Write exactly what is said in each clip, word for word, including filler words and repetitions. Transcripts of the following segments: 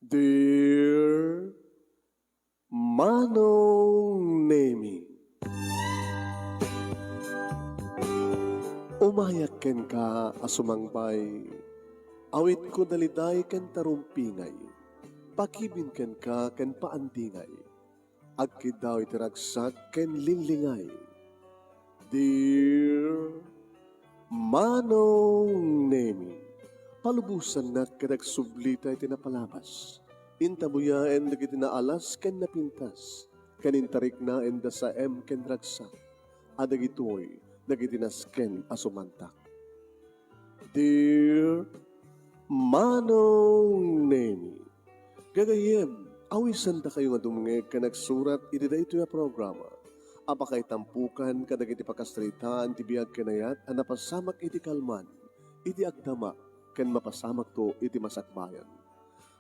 Dear Manong Nemi, umayak kenka a sumangbay, awitko daliday ken tarumpingay, pakibin kenka ken paandingay, agkiddaw iti ragsak ken linglingay. Dear Manong Nemi, palubosannak ket agsublita iti napalabas. Intabuyaen dagiti naalas ken napintas, ken intariknaen da saem ken ragsak, a dagitoy dagiti nasken a sumantak. Dear Manong Nemi, gagayyem, awisendakayo nga dumngeg ken agsurat iti daytoy a programa a pakaitampukan kadagiti pakasaritaan ti biag ken ayat a napasamak iti kalman, iti agdama, ken mapasamakto iti masakbayan.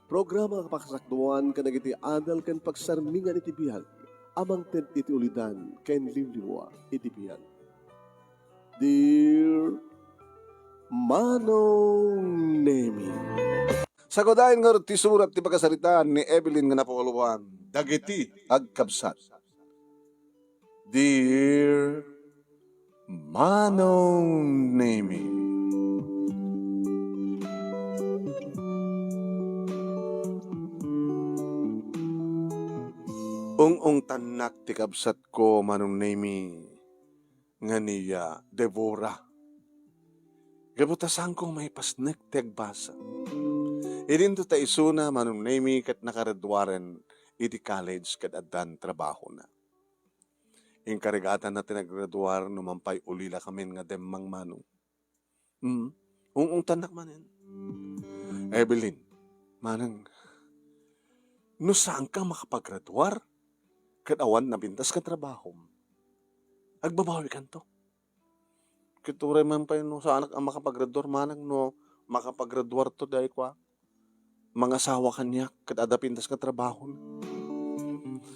Programa a pakasakduan kadagiti adal ken pagsarmingan iti biag a mangted iti ulidan ken liwliwa iti biag. Dear Manong Nemi. Sagudayen ngarud ti surat ti pakasaritaan ni Evelyn nga napauluan dagiti agkabsat. Dear Manong Nemi. Ung-ungtannak ti kabsatko, Manong Nemi, nga ni, ah, Deborah. Gapu ta saanko maipasnek ti agbasa. Idinto ta isuna, Manong Nemi, ket nakagraduaren iti college ket addan trabahona. Inkarigatanna ti naggraduar no mampay ulila kamin nga demmang, Manong. Mm. Ung-ungtannak manen. Evelyn, manang, no saanka makapagraduar, ket awan napintas nga trabahom, agbabawikanto. Ket uray man pay no saanak a makapagraduar, manang, no makapagraduarto, dayta, mangasawa kaniak ket adda pintas nga trabahon.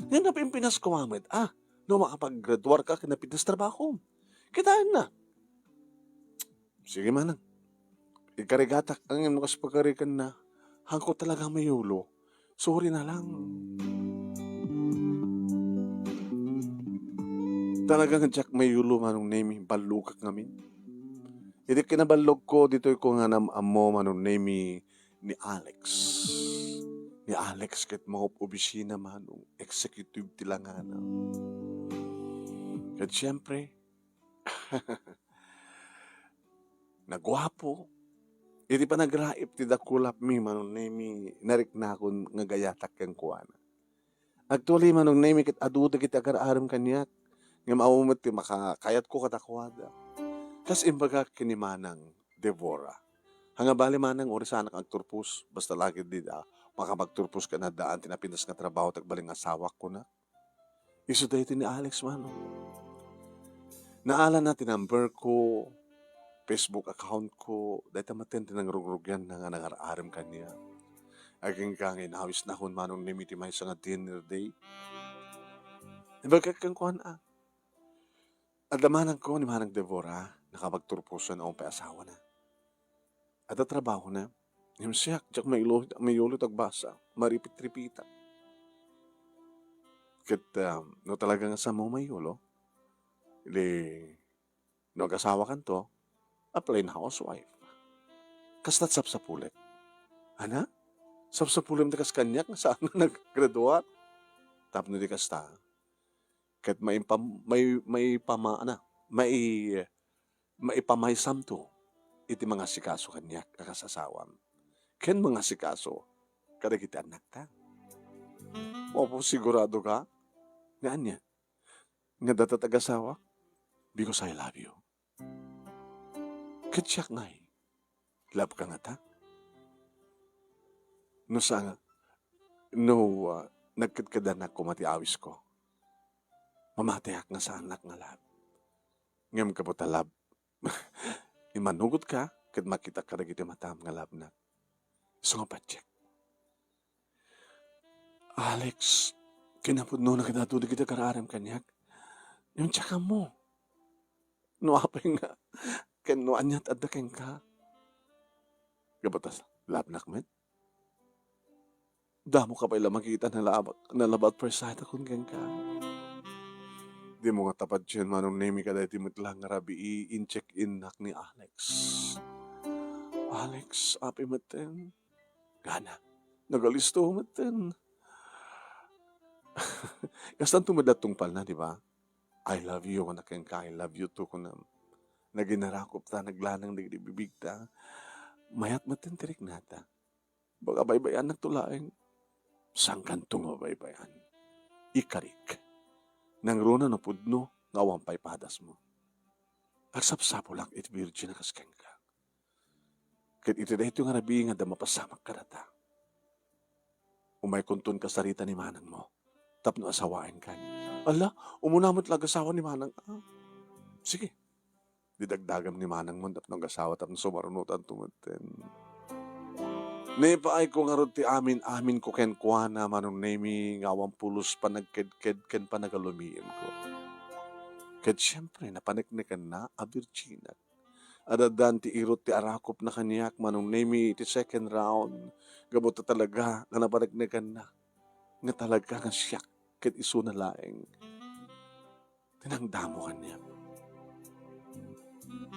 Ngem napimpinas koma met, ah, no makapagraduarka ket napintas trabahom. Kitaenna. Sige, manang. Ikarigatak, ngem no kas pagariganna, haanko talaga mayulo. Sorry na lang. Talaga nga diak mayulo, Manong Nemi, ballogak ngamin. Iti kinaballogko, ditoyko nga nam-ammo, Manong Nemi, ni Alex. Ni Alex ket mangub-obisina, Manong, executive ti langana. Ket siempre, naguapo. Iti panagraip ti dakulapmi, Manong Nemi, nariknakon nga gayatak kenkuana. Actually, Manong Nemi, ket adu dagiti agar-arem kaniak, ngem awan met ti makakayatko kadakuada. Kas imbagak ken ni Manang Deborah, "Ania bale, Manang, uray saanak agturpos, basta la ketdi a makapagturpos ken addaan ti napintas nga trabaho ti agbalin nga asawak," kuna. Isu daytoy ni Alex, Manong. Naalana ti number ko, Facebook account ko, dayta met ti nangrugrugianna nga nangar-arem kaniak. Agingga nga inawisnakon, Manong Nemi, ti maysa nga dinner date. Imbagak kenkuana, "Adda manangko ni Manang Deborah, nakapagturposan a umpay asawana. Adda trabahona. Ngem siak, diak mayulo, mayulo ti agbasa, maripit-ripitak. Ket, um, no talaga nga saanmo mayulo, di, no agasawakanto, a plain housewife. Kasta ti sapsapulek." "Ania? Sapsapulem ti kas kaniak nga saan nga naggraduar?" "Tapno di kasta, ket maipam-, mai-, maipama-, ana, mai-, maipamaysam to iti mangasikaso kaniak a kas asawam, ken mangasikaso kadagiti annakta." "Apo, sigurado ka?" "Nga ania? Nga adda ti agasawak? Because I love you." "Ket siak ngay, love ka ngata?" "No sa, no, ah, nagkedkedanak koma ti awisko, mamatiak nga saanak nga love. Ngem gapu ta love, imanugotka ket makitak kadagiti matam nga love-nak. Isu nga patiek." "Alex, kinapudnona ket adu dagiti agar-arem kaniak. Ngem diak ammo no apay nga ken no ania ti adda kenka. Gapu ta love-nak met." Damo ka pay la makita na labat, na labat first sight a kun kenka. Dimo nga tapatien, Manong Nemi, kadaytoy met la nga rabii, in-check-innak ni Alex. Alex, api metten. Ngana, nagalisto metten. Kastanto met la tungpalna, di ba? "I love you," kuna kenka, "I love you too," kunam. Naginarakop ta, naglanang dagiti bibigta. Mayat metten ti riknata. Baga baybay-annakto laeng. Sangkanto nga baybay-an. Ikarik. Nangruna no pudno nga awan pay padasmo. Agsapsapulak iti virgin a kas kenka. Ket iti daytoy nga rabii nga adda mapasamak kadata, umaykonton kasarita ni manangmo tapno asawaenkan. Ala, umuna met la agasawa ni manang. Ah, sige. Di dagdagam ni manangmo tapno agasawa tapno sumarunotanto metten. Naipaayko ngarud ti amin-aminko kenkuana, Manong Nemi, nga awan pulos panagkedked ken panagalumiimko. Ket siempre, napaneknekanna a birjinak. Addan ti irut ti arakopna kaniak, Manong Nemi, iti second round. Gapu ta talaga nga napaneknekanna nga talaga nga siak ket isuna laeng. Tinangdamo kaniak.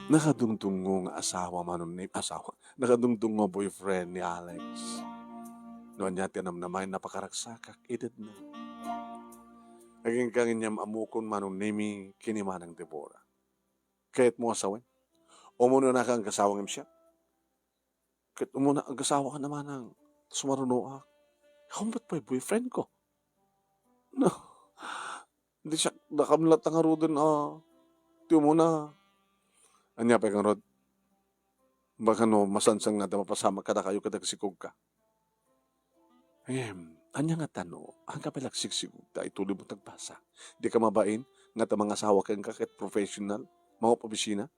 Nakadungdungngo nga asawa, Manong Nemi, asawa. Nakadungdungngo boyfriend ni Alex. No ania ti namnamaen, napakaragsakak, idedna. Agingga ngem ammokon, Manong Nemi, ken ni Manang Deborah. Kayatmo a sawen? Umuna ka agasawa ngem siak? Ket umuna agasawa ka na manang, sumarunoak. Awan met pay boyfriend ko. No. Di siak, dakam latta ngaruden a ti umuna. Ania pay ngarud? Baka no masansan nga adda mapasamak kadakayo ket agsikog ka. Ngem, ania ngata no, haan ka pay la agsigsigog ta ituloy mo ti agbasa? Di ka mabain nga ta mangasawa kenka ket professional, mangop-obisina?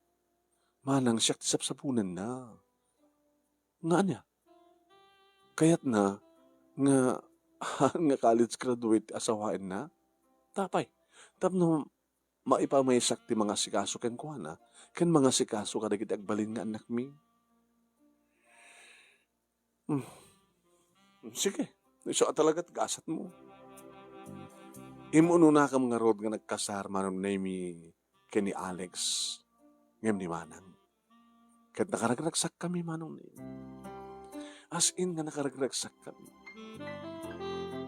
Manang siak ti sapsaponanna. Nga ania? Kayatna nga, nga college graduate ti asawaenna? Apay, tapno maipamaysak ti mangasikaso kenkuana ken mangasikaso kadagiti agbalin nga annakmi. Hmm. Sige, isu a talaga ti gasatmo. Immunonakam ngarud nga nagkasar, Manong Nemi, ken ni Alex, ngem ni Manang. Ket nakaragragsakkami, Manong Nemi. As in nga nakaragragsakkami.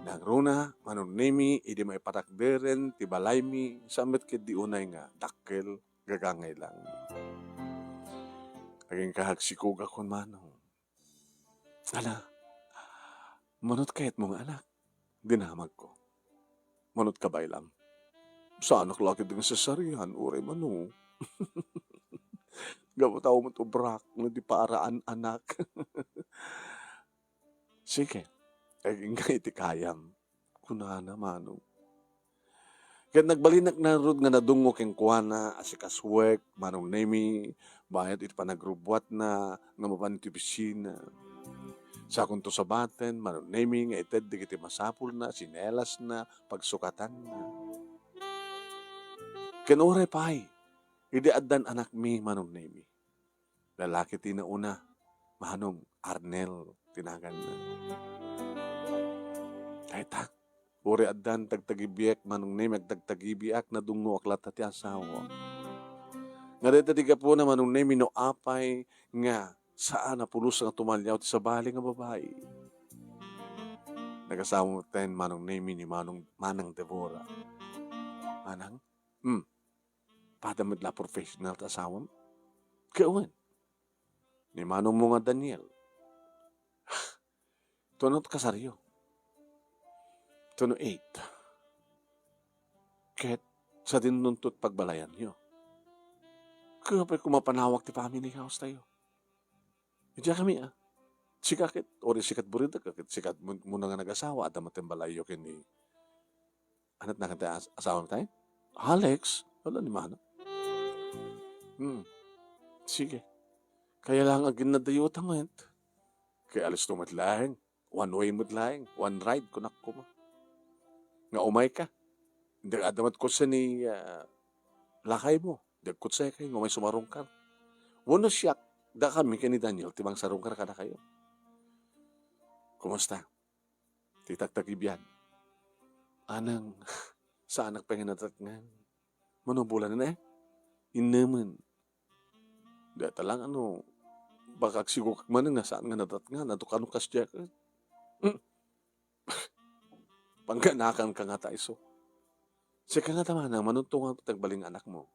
Nangruna, Manong Nemi, idi maipatakderen ti balaymi, sa met ketdi unay nga dakkel, gagangay lang. Agingga agsikogakon, Manong. Ala, manut kayatmo nga anak, dinamagko. Manut kabaylam. Saanak la ketdi nga sesarian, uray mano. Gapu ta awan met ubrak, no di para an-anak. Sige, agingga iti kayam. Kunana, Manong. Ket nagbalinnak ngarud nga nadungngo kenkuana, asikasuek, Manong Nemi, bayat iti panagrubbuatna nga mapan iti opisina. Sakonto sabaten, Manong Nemi, nga ited dagiti masapulna, sinelasna, pagsukatanna. Ken uray pay, idi addan anakmi, Manong Nemi. Lalaki ti nauna, Manong Arnel ti naganna. Dayta, uray addan tagtagibiek, Manong Nemi, agtagtagibiak, nadungngoak latta ti asawa. Nga dayta ti gapuna, Manong Nemi, no apay nga saan a pulos nga tumaliaw ti sabali nga babai. Nagasawa metten, Manong Nemi, ni Manong, Manang Deborah. Manang? Hmm. Pada met la professional ti asawam? Ket wen, ni manongmo nga Daniel. Tuno ti kasaryo? Tuno eight. Ket sadin nunto ti pagbalayanyo. Kua pay koma panawag ti family house tayo. Idiakami, a. Sika ket, uray sika ti buritek, ket sika mun-, muna nga nagasawa, adda met ti balayyo ken ni, anat na ket ti as-, asawam tayo? Alex? Wala ni Manang. Hmm. Sige. Kaya lang aginnadayuta met. Kay alisto met laeng. One way met laeng. One ride, kunak koma. Nga umay ka. Di adda met kotse ni, ah, lakay mo. Di agkotse kay nga umay sumarungkar. Wenno siak, dakami ken ni Daniel ti mangsarungkar kadakayo. Kumusta? ti tagtagibian. Anang, saanak pay nga nadatngan. Mano bulanen, eh? Innemen. Deta lang ano, baka agsigukak manen nga saan nga nadatngan, adu kano kasdiay ket. Hmm. Pangganakanka ngata isu. Sika ngata manang, manunto nga agbalin nga anakmo.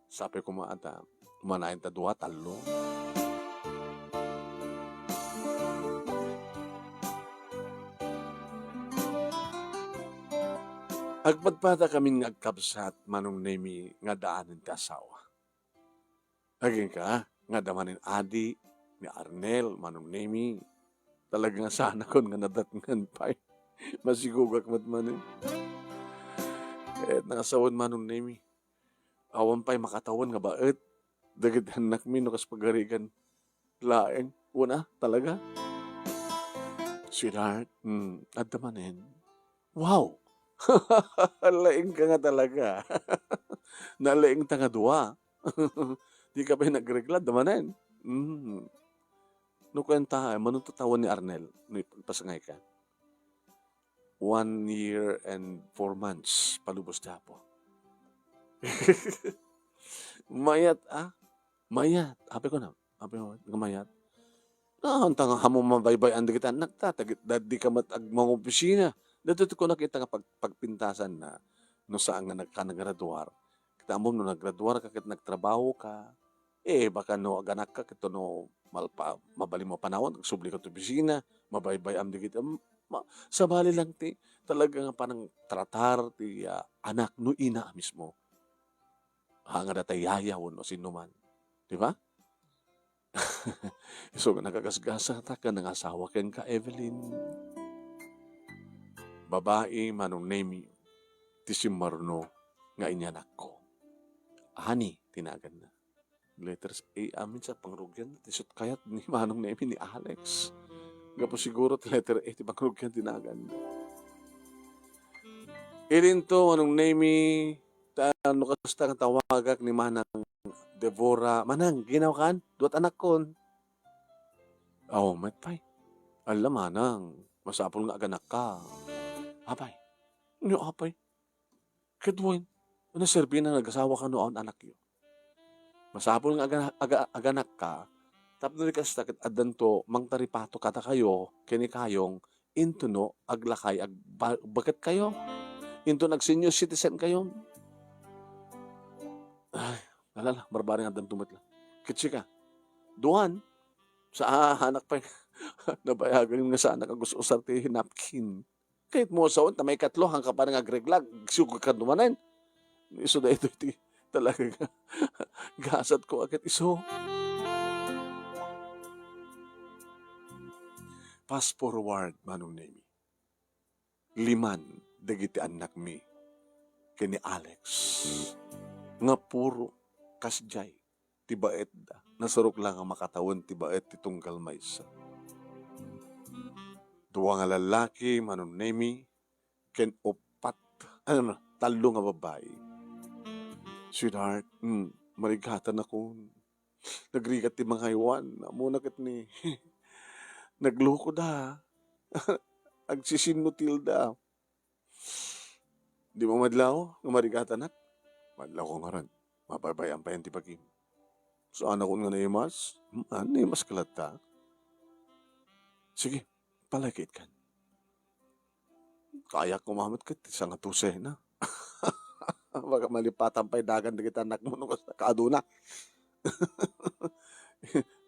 Sapay koma a ta, umanayen ta dua, tallo. Agpadpadakamin nga agkabsat, Manong Nemi, nga addaanen ti asawa. Agingga, nga adda manen adi ni Arnel, Manong Nemi. Talaga nga sanakon nga nadatngan pay. Masigugak met manen. Ket nangasawen, Manong Nemi. Awan pay makatawen nga baet. Dagiti annakmi no kas pagarigan laeng. Una, talaga. Sweetheart, hmm, adda manen. Wow! Laingka nga talaga. Nalaingta nga dua. Dika pay nagregla, adda manen. Mm. No kuenta, manunto tawen ni Arnel, no ipagpasangayka. One year and four months, palubos ti Apo. Mayat, ah? Mayat. Apay ko na. Apay ko, nga mayat. Ah, anta nga ammo mabaybay-an dagiti annakta, ta, ta, ta dika met agmangopisina. Daytoy ti kunak ita nga pag-, pagpintasan na, no saan nga nagka-, naggraduar. Kita ammom no naggraduar ka ket nagtrabaho ka, eh, baka no aganakka ket no malpa-, mabalin mo a panawen, agsubli ka ti opisina, mabaybay-am dagiti, ma-, sabali lang ti talaga nga panangtratar ti, ah, anak no ina a mismo. Ha, nga data yaya wenno sinoman. Di ba? Isu nga nakagasgasatak nga nangasawa kenka, Evelyn. Babai, Manong Nemi, ti simmaruno nga inyanakko. Honey ti naganna. Letters A amin sa pangrugian, ti isut kayat ni Manong Nemi ni Alex. Gapu siguro ti letter A ti pangrugian ti naganna. Idinto, Manong Nemi, ta no kasta nga tawagak ni Manang Devora, "Manang, ginawakan? Duat anakkon." Aw, met pay. Alla, Manang, masapul nga aganakka. Apay? Ania apay? Ket wen, ano serbina nga agasawa kano awan anakyo? Masapul nga aga-, aga-, aganakka, tapno di kasta ket addanto mangtaripato kadakayo ken ni Kayong, intono aglakay agba-, baketkayo, intono ag-senior citizenkayo. Ay, alala, barbareng addanto met la. Ket sika, duan, sa anak pay, nabayagen nga saanak agus-usar ti napkin. Kayatmo a sawen ta maikatlo, haanka pay nga agregla, agsigugak kano manen. Isu daytoy ti talaga nga gasatko a ket isu. Fast forward, Manong Nemi. Liman dagiti annakmi ken ni Alex nga puro kasdiay ti baetda. Nasurok la nga makatawen ti baet ti tunggal maysa. Dua nga lallaki, Manong Nemi, ken uppat, ano na, tallo nga babbai. Sweetheart, mm, marigatanakon. Nagrigat ti mangaywan. Ammona ket ni, naglukoda. Agsisinnutilda. Dimo madlaw nga marigatanak? Madlawko ngarud. Mabaybay-am payen ti bagim. Saanakon nga naimas? Hmm, ah, naimaska latta. Sige, palagitkan. Kayak koma met ket ti sangadusena. Baka malipatan pay dagan dagiti annakmo no kasta, kaaduna.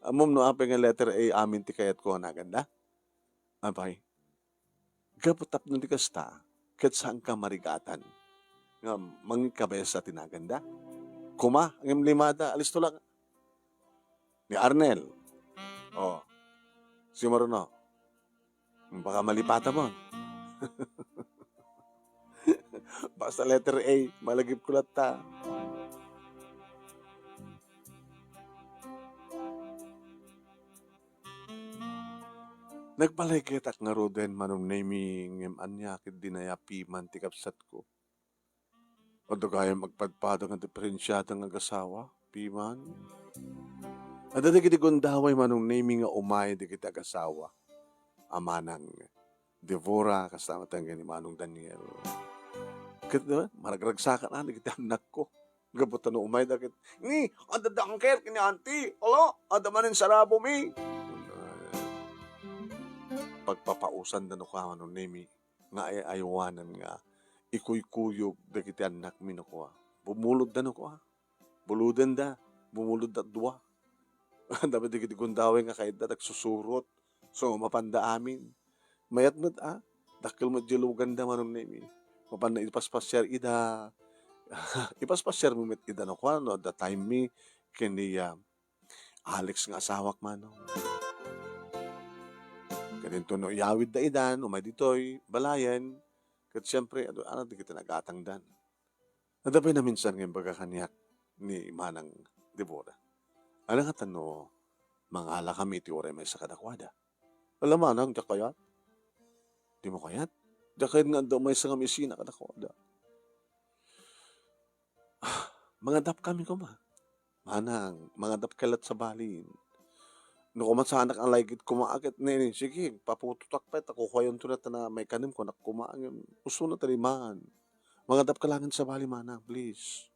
Ammom no apay nga letter A amin ti kayatko a naganda? Apay? Gapu tapno di kasta, ket saanka marigatan nga mangikabesa ti naganda? Koma, ngem limada, alisto lang. Ni Arnel. O, si Maruno. Baka malipatan mo. Basta letter A, malagipko latta. Nagpalagipek ngaruden, Manong Nemi, ngem ania ket dinaya piman ti kabsatko. Adda gayam agpadpada nga diferensiada nga agasawa, piman. Adda dagiti gundaway, Manong Nemi, nga umay dagiti agasawa a manang Deborah, kasta met ken ni Manong Daniel. Ket, eh, maragragsakan, ah, dagiti annakko. Gapu ta no umayda ket, "Ni, adda dangkel ken ni auntie. Ala, adda manen sarabo mi." Pagpapausanda no kua, Manong Nemi, nga ay-aywanan nga ikuykuyog dagiti annakmi no kua. Bumulodda no kua. Bulodenda, bumulodda dua. Dagiti gundaway nga kayatda, nagsusurot. So, mapanda amin. Mayat met, ah, dakkel met diay luganda, Manong Nemi. Mapanna ipaspasiar ida. Ipaspasiarmi met ida no kua, no adda timemi ken ni, ah, Alex nga asawak, Manong. Ket inton no iyawidda idan, umay ditoy balayen, ket siempre, adu-, ano, dagiti nagatangdan. Adda pay naminsan nga imbaga kaniak ni Manang Deborah, "Ala ngata no mangalakami iti uray maysa kadakuada?" "Ala, Manang, diak kayat." "Dimo kayat?" "Diak kayat nga adda maysa nga maisina kadakuada." "Mangadapkami koma." "Manang, mangadapka latta sabali. No koma saanak a laigit koma ket nini, sige, paputotak pay, ta kukuayonto na ta na maikanem," kunak koma, ngem usona ta di man. "Mangadapka laeng sabali, Manang, please."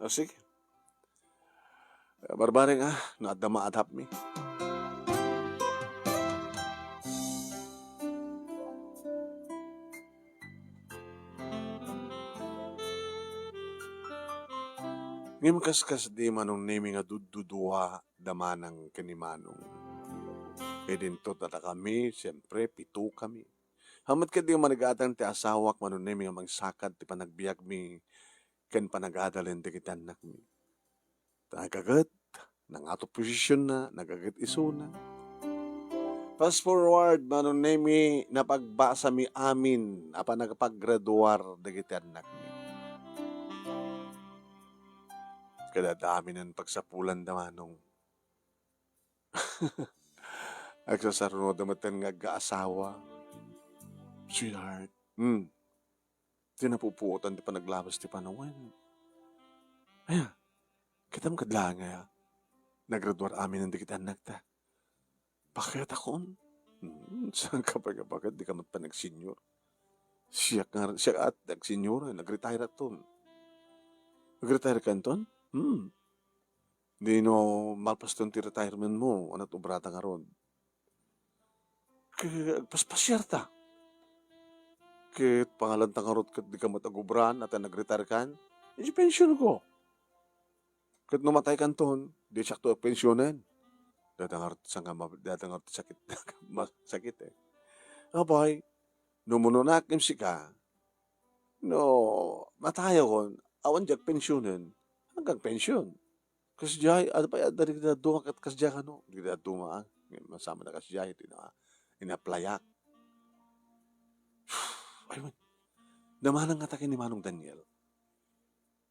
O, sige. Barbareng, ah, no adda maadapmi. Ngem kaskasdi, Manong Nemi, nga duddudua da Manang ken ni Manong. Ket inton adda kami, siempre, pito kami. Haan met ketdi nga manigatang ti asawak, Manong Nemi, nga mangsakad ti panagbiagmi ken panagadalen dagiti annakmi. Ta nagaget, nangato posisionna, nagaget isuna. Fast forward, Manong Nemi, napagbasami amin a panagpaggraduar dagiti annakmi. Ket adda aminen pagsapulanda, Manong. Agsasarunoda metten nga agkaasawa. Sweetheart. Hmm. Ti napupuotan ti panaglabas ti panawen. Aya, kitam kad laeng aya, nagraduar aminen dagiti annakta. Pakiyatakon? Hmm, saan ka pay nga bakit di ka met panagsenyor? Siak nga, siak at nagsenyor, nagretire aton. Nagretire ka anton? Hmm. Di no malpaston ti retirement mo, ania't obrata ngarud? Ket agpaspasiarta. Ket pangalanta ngarud ket di ka met agubra, ta nagretire kan, idiay pensionko. Ket no matay kanton, di siakto pensionen. Dada ngarud ti sangama-, dada ngarud ti sakit, ma-, sakit, eh. Apay, no umunonak ken sika, no matayakon, awan diak pensionen, hanggang pension. Kasdiay, adda pay, adda dagiti dadduma ket kasdiay kano, dagiti dadduma, ah, masama na kasdiay, iti na, in-applyak. Ay, wen. Damana nga ta ken ni Manong Daniel.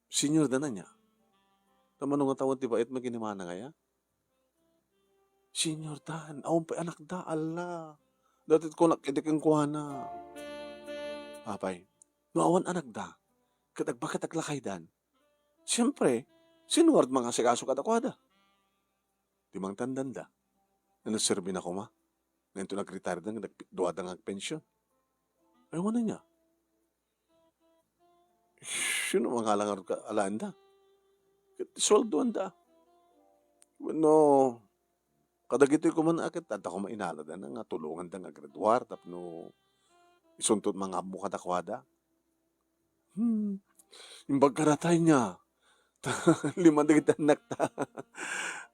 Senior da na niya. Damano nga tawen ti bait, maginimanang aya? Senior dan, awan pay anakda, alla. Dati kunak iti kenkuana. Apay, no awan anakda, ket agbaket aglakaydan, siempre, sino ngarud mangasikaso kadakuada? Di mangtandanda. Nagserbi na koma. Ngem inton nagretire da, nagpi-, duada nga agpension. Ay, wano niya? Sino mangala nga ka-, alaenda? Ket sueldoanda. Wenno, kadagitoy koma a ket adda koma inalada nga tulonganda nga aggraduar tapno isunto ti mangammo kadakuada. Hmm. Imbag ka dayta nia. Lima dagiti annakta.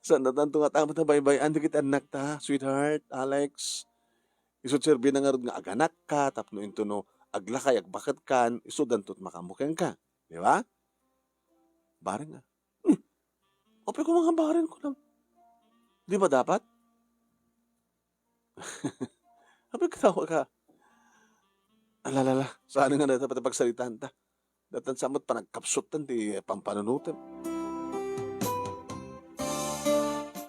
Saan tanto nga tama ta baybay-an dagiti annakta, sweetheart, Alex. Isu ti serbina ngarud nga aganakka, tapno intono aglakay, agbaket-kan, isu danto ti makaammo kenka. Di ba? Bareng, ah. Hmm. Apay ko nga bareng ko lang. Di ba dapat? Apay katawa ka. Alalala, saan nga na dapat pagsaritaan ta? Datan sa met panagkapsutan ti pampanunutem.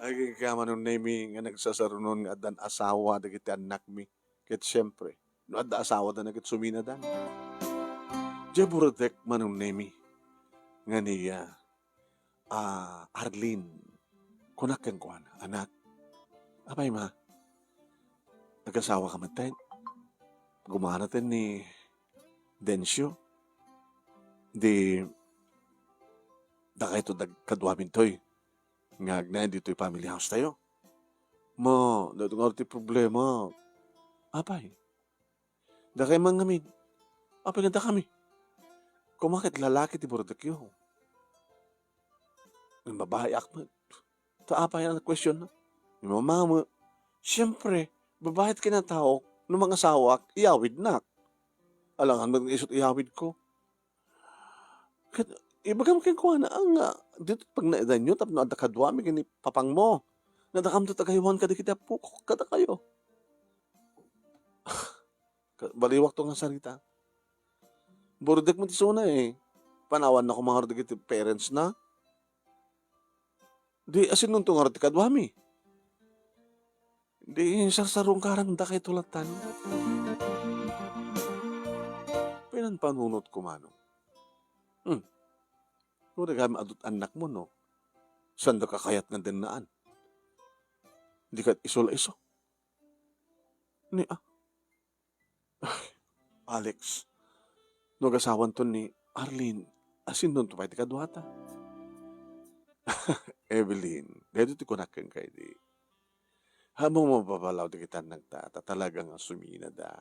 Ay, kaya Manong Nemi nga nagsasarunon nga addan asawa dagiti annakmi. Ket siempre, no adda asawa da na ket suminadan. Diay burutek Manong Nemi nga ni, ah, ah, Arlene. Kunak kenkuana, "Anak, apay ma, Nagasawa ka met, Ted? Gumana ten ni Dencio? Di, dakayto dag-, kaduamin toy nga agnaed ditoy family house tayo. Ma, daytoy nga ti problema. Apay? Dakay man ngamin. Apay nga dakami? Koma ket lalaki ti burdekyo. Ngem babaeak met. Ta apay a question na? Ni mama met. Siyempre, babae ti kinataok, no mangasawaak, iyawidnak. Alangan met nga isu't iyawidko. Ket ibagam kenkuana, a, nga, ditoy pagnaedanyo tapno adda kaduami ken ni papangmo. Nga dakamto tagaywan kadagiti appok, kadakayo. Ka-, baliwakto nga sarita. Burdek met isuna, eh. Panawanna koma ngarud dagiti parents na. Di, asinonto ngarud ti kaduami? Di, sarsarungkaran dakayto lattan. Pinanpanunot ko, manong. Hmm. Uray gayam adu't annakmo, no? Saanda ka kayat nga dennaan? Di ket isu la isu. Ni, ah. Ay, Alex, no agasawanton ni Arlene, asinonto pay ti kaduata? Evelyn, daytoy ti kunak kenka idi. Ammom a mapabalaw dagiti annakta, ta talaga nga suminada.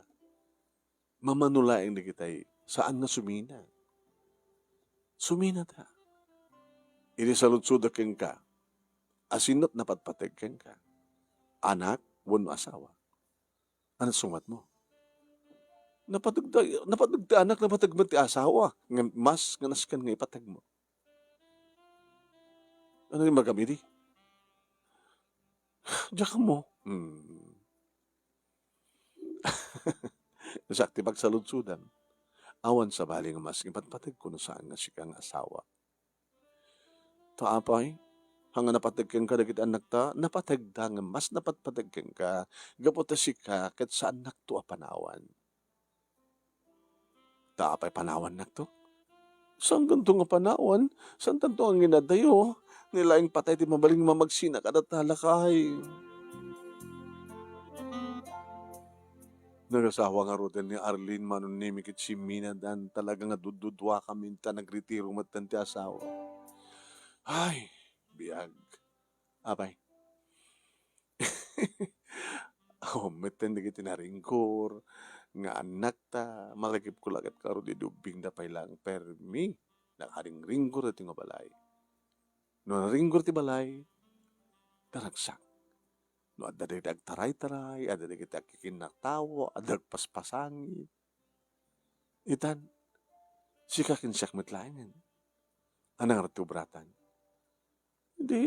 Mamano laeng dagitay saan nga sumina. Suminada. Idi saludsodak kenka, asinot napatpateg kenka? Anak wenno asawa? Ania ti sumatmo? Napateg da, napateg ti anak, napateg met ti asawa. Ngem mas nga nasken nga ipateg mo. Ania ti magam idi? Diak ammo. Hmm. Siak ti pagsaludsodam. Awan sabali nga mas nga ipatpategko no saan nga sika nga asawa. Ta apay, haan nga napateg kenka dagiti annakta, napategda nga mas napatpateg kenka, gapu ta sika ket saannakto a panawan. Ta apay panawannakto? Saankanto nga panawan, saantanto nga nginadayo, ni laeng patay ti mabalin nga mamagsina kadata, lakay. Nagasawa ngaruden ni Arlene, Manong Nemy ket simminadan, talaga nga dudduduakamin ta nagretiro metten ti asawa. Ay, biag. Apay. Awan metten dagiti naringgur nga annakta, malagipko la ket ngarud idi ubbingda pay laeng permi nakaringringgur daytoy nga balay. No naringgur ti balay, naragsak. No adda dagiti agtaraytaray, adda dagiti agkikinnattawa, adda agpaspasangit. Itan, sika ken siak met laengen. Ania ngarud ti obratan? Di,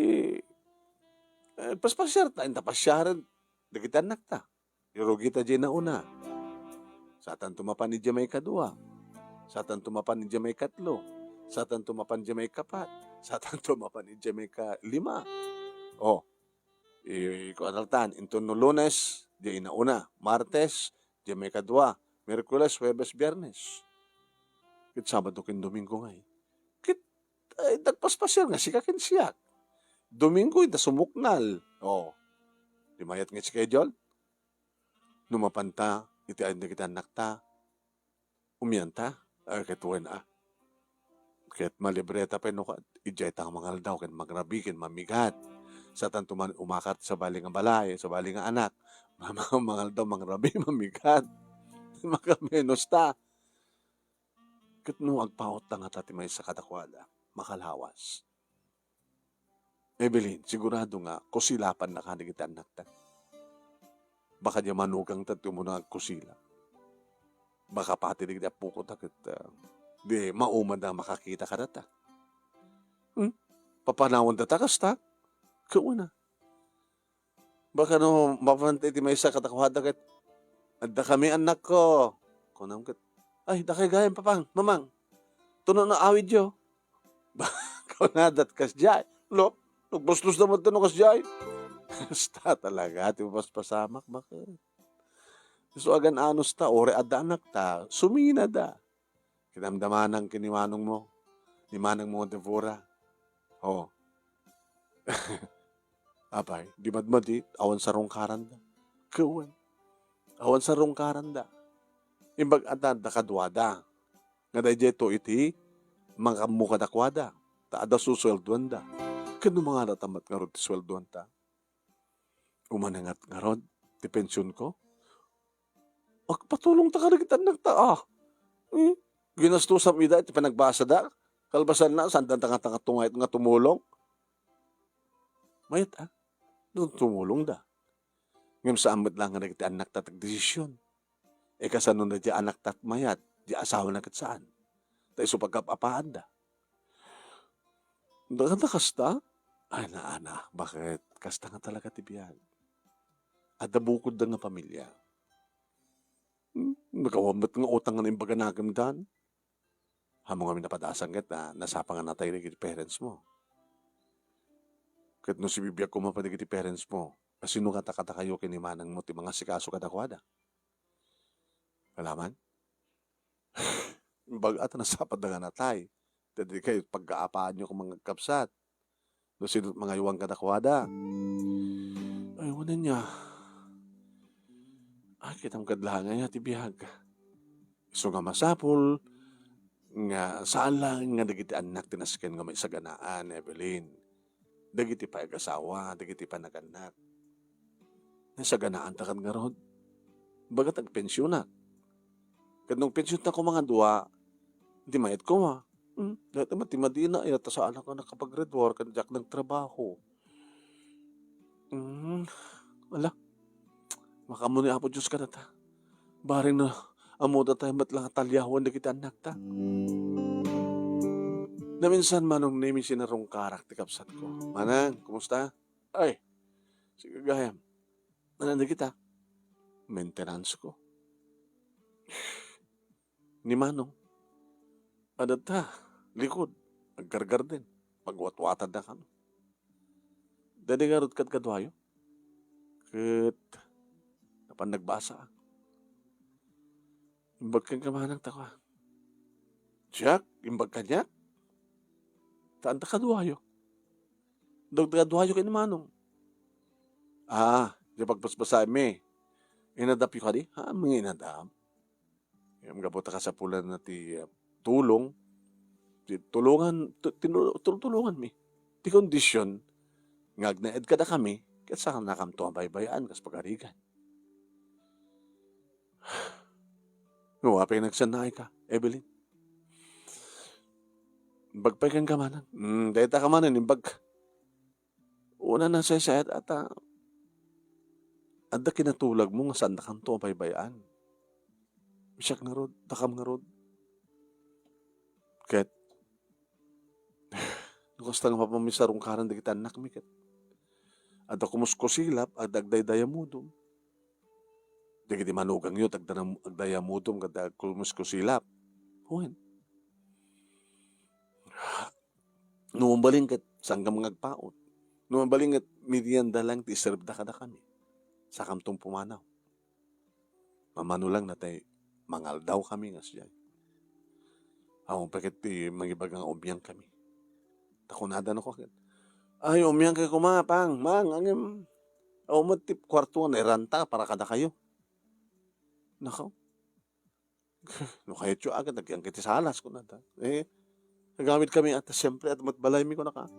eh, paspasiarta, inta pasiaren dagiti annakta. Irugita diay nauna. Satanto mapan idiay maikadua. Satanto mapan idiay maikatlo. Satanto mapan idiay maikapat. Satanto mapan idiay maikalima. Oh, i-, kuan altan, inton no Lunes, diay nauna. Martes, diay maikadua. Miyerkules, Huwebes, Biyernes. Ket Sabado ken Domingo ngay. Ket, ay, nagpaspasiar nga sika ken siak. Domingo, inta sumuknal. Oh. Di mayat nga schedule? No mapanta, iti ayan dagiti annakta, umianta. Ay, ket wen, ah. Ket malibreta pay no ka-, idiay ta mangaldaw ken mangrabi ken mamigat. Satanto man umakar ti sabali nga balay, sabali nga anak. Mangaldaw, mangrabi, mamigat. Makamenos ta. Ket no agpaut ta ngata ti maysa kadakuada, makalawas. Evelyn, sigurado nga kusilapan na kadagiti annakta. Baka diay manugangta ti umuna agkusila. Baka pati dagiti appokota ket, ah, di maumanda makakita kadata. Hmm? Papanawandata kasta? Kauna. Baka no, mapanta iti maysa kadakuada ket, "Adda kami, annakko." Kunam ket, "Ay, dakay gayam, papang, mamang. Tuno no awidyo." Kunadat kasdiay. Lop, nagbuslos da met no kasdiay. Basta talaga, ti mapaspasamak, bakit? So, agan-anos ta, uray adda annakta, suminada. Kinamdamanan ken ni manongmo, ni manongmo nga Deborah. Oh. Apay, di madmadi, awan sarungkaranda. Kawan. awan sarungkaranda. Imbag adda kaduada, nga daydiay to iti mangammo kadakuada, ta adda susueldoanda. Ket no mangarat-amat ngarud ti sueldoanta, umanengat ngarud ti pensionko, agpatulongta kadagiti annakta, a. Eh, ginastusam ida iti panagbasada, kalpasanna, saanda nga, nga, nga tumulong. Mayat, a, no tumulongda. Ngem saan met laeng nga dagiti annakta ti agdesisyon. Eh, kasano na di anakta ti mayat, di asawana ket saan? Ta isu pagkap-apaanda. Daganta kasta? Ay, naa, naa, bakit? Kasta nga talaga ti biag. Adda bukodda nga pamilya. Hmm, nakawan met nga utang nga naimbag a nakemdan. Ammom nga napadasang ket na, nasapa nga natay dagiti parents mo. Ket no sibibiag koma pay dagiti parents mo, kasino ngata kadakayo ken ni manangmo ti mangasikaso kadakuada? Alaman? Imbag a ta nasapatda nga natay. Daydiay pagkaapaanyo koma nga agkabsat. No sino mangaywan kadakuada. Ay, wen ania. Ay, kitam kad laeng aya ti biag. Isu nga masapul nga saan laeng nga dagiti annak ti nasken nga maisaganaan, Evelyn. Dagiti pay agasawa, dagiti pay nagannak. Nasaganaanta kad ngarud. Imbag a ta agpensionak. Ket no agpensionta koma nga dua, di mayat koma. Hmm, dayta met ti madina, aya ta saanak nga nakapag-red war ken diak nagtrabaho. Hmm, ala, makaammo ni Apo Dios kadata. Bareng no ammoda tayo met la nga taliawen dagiti annakta. Naminsan, Manong Nemi, sinarungkarak ti kabsatko. Manang, kumusta? Ay, sige gayam. Manang dagita. Maintenance ko. Ni Manong. Adda ta, likod, aggargarden, pagwatwatadda kano. Daydi ngarud kad kaduayo. Ket napan nagbasa. Imbag kenka, Manang, ta kua. Diak, imbag kaniak? Ta adda kaduayo. Dagdi kaduayo ken ni Manong. Ah, di pagbasbasaenmi. Inadapyo kadi? Ha, mga inadap. Ngem gapu ta kasapulanna ti, ah, tulong, ti tulungan, tu-, tinu-, tultulonganmi. Ti kondisyon nga agnaed kadakami, ket saannakamto a baybay-an kas pagarigan. No apay nagsannaayka, Evelyn? Imbag pay kenka, Manang. Hmm, dayta ka manen, imbag. Una, nasaysayat a ta adda kinatulagmo nga saannakanto a baybay-an. Siak ngarud, dakam ngarud. Ket, no kasta nga mapan mi sarungkaran dagiti annakmi ket adda kumuskusilap, adda agdaydayamudom. Dagiti manugangyo, agdanam-, agdayamudom ket agkumuskusilap. Wen. No mabalin ket, saanka nga agpaut. No mabalin ket, median da lang ti iserbda kadakami. Sakamton pumanaw. Mamano lang natay mangaldaw kami nga siya. Awan pa ket ti mangibaga nga umiang kami. Ta kunada no ket, "Ay, umiang kay kuma, pang, mang, angem. Awan met ti kuarto nga nairanta para kadakayo." Nakaw. No kayatyo agad, agyan kay ti salas, kunada. Eh, agamid kami at siyempre, at mat balay mi, kunaka.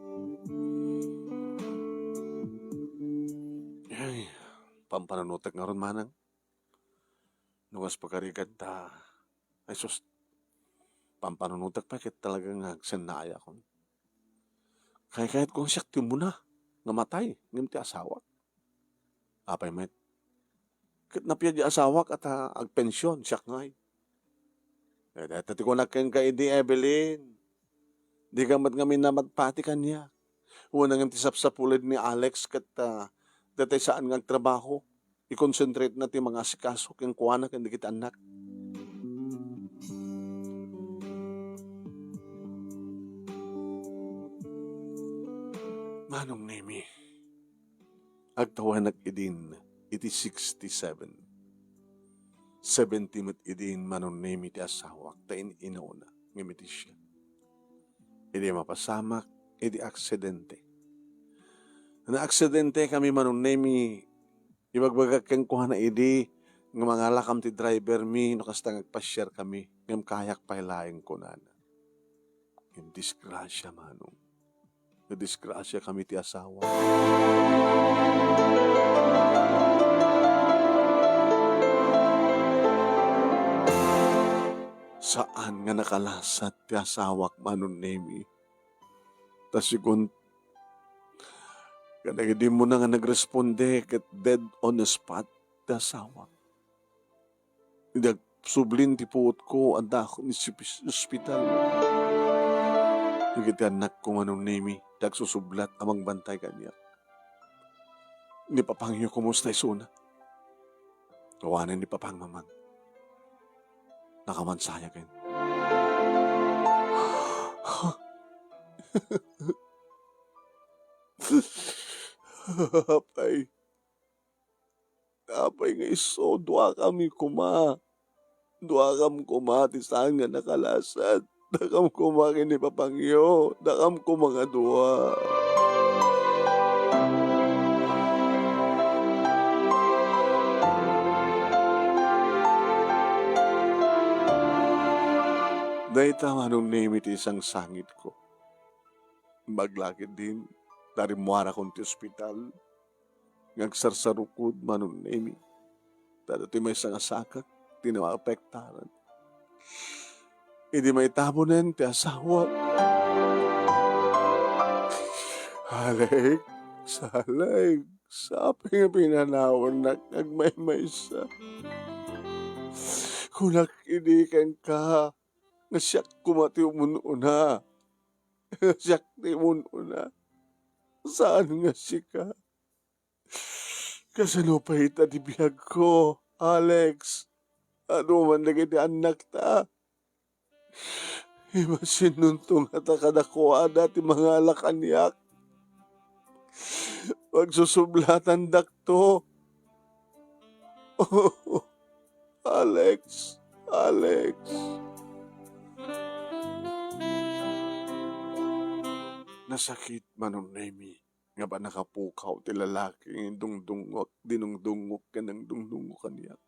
Ay, pampanunutek ngarud, Manang. No kas pagarigan ta, ay sus, pampanunutek pa ket talaga nga agsennaayakon. Kay kayat ko siak ti umuna nga matay, ngem ti asawak. Apay met? Ket napiya di asawak at, ah, agpension, siak ngay. Eh, dayta ti kunak kenka idi, Evelyn. Di ka met ngamin namatpati kaniak. Wen ngem ti sapsapulid ni Alex ket, ah, datay saan nga agtrabaho. I-concentrate na ti mangasikaso kenkuana ken dagiti annak. Manong Nemi, agtawenak idin iti sixty-seven. Seventy met idin, Manong Nemi, ti asawak ta in-inauna ngem iti siak. Idi mapasamak, idi aksidente. Naaksidente kami, Manong Nemi, ibagbagak kenkuana idi, nga mangalakam ti driver mi no kasta nga agpasiarkami, ngem kayak pay laeng," kunana. Ngem disgrasia, Manong. Nadisgrasia kami ti asawa. Saan nga nakalasat ti asawak, Manong Nemi. Ta sigun, kadagidi mo na nga nagresponde ket dead on the spot ti asawak. Idi agsublin ti puotko, addaak iti ospital. Dagiti annakko, Manong Nemi, ti agsusublat a mangbantay kaniak. Ni Papangyo, kumusta isuna? Awanen ni Papang, Mamang. Nakawan sayaken. Apay. Apay nga isu, duakami koma. Duakam koma ti saan nga nakalasat. Dakam koma ken ni Papangyo. Dakam koma nga dua. Dayta, Manong Nemi, ti isangsangitko. Imbag la ketdin, ta rimmuarakon ti ospital nga agsarsarukod, Manong Nemi. Ta daytoy maysa nga sakak ti naapektaran. Idi maitabonen ti asawak. Alex, Alex, apay nga pinanawannak nga agmaymaysa? Kunak idi kenka nga siak koma ti umun-una. Siak ti umun-una. Saan nga sika? Kasano pay ita ti biagko, Alex? Adu man dagiti annakta. Imasinonto ngata kadakuada ti mangala kaniak. Pagsusublatandakto. Alex, Alex. Nasakit, Manong Nemi, nga ba nakapukaw ti lalaki nga indungdungngok, dinungdungngok ken nangdungdungngok kaniak.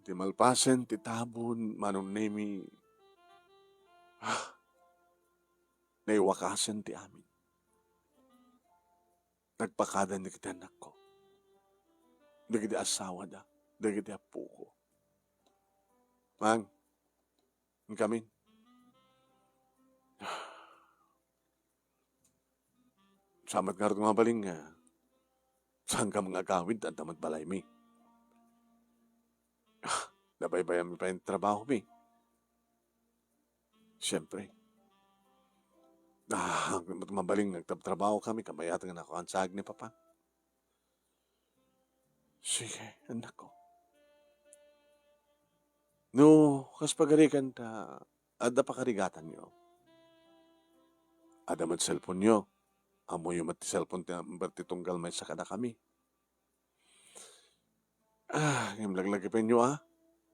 Ti malpasen ti tabon, Manong Nemi, ah, naiwakasen ti amin. Nagpakadan dagiti annakko, dagiti asawada, dagiti appoko. Mang, inkamin. Saan met ngarud nga mabalin nga saankami nga agawid, adda met balaymi. Ah, nabaybayanmi pay ti trabahomi. Siempre. Ah, mabalin nga agtabtrabahokami, kabayatan nga nakuan saag ni Papa. Sige, annakko. No, kas pagarikan ta, adda pakarigatanyo. Adda met cellphone-yo. Ammoyo met ti cellphone ti number ti tunggal maysa kadakami. Ah, ngem laglagipenyo, a.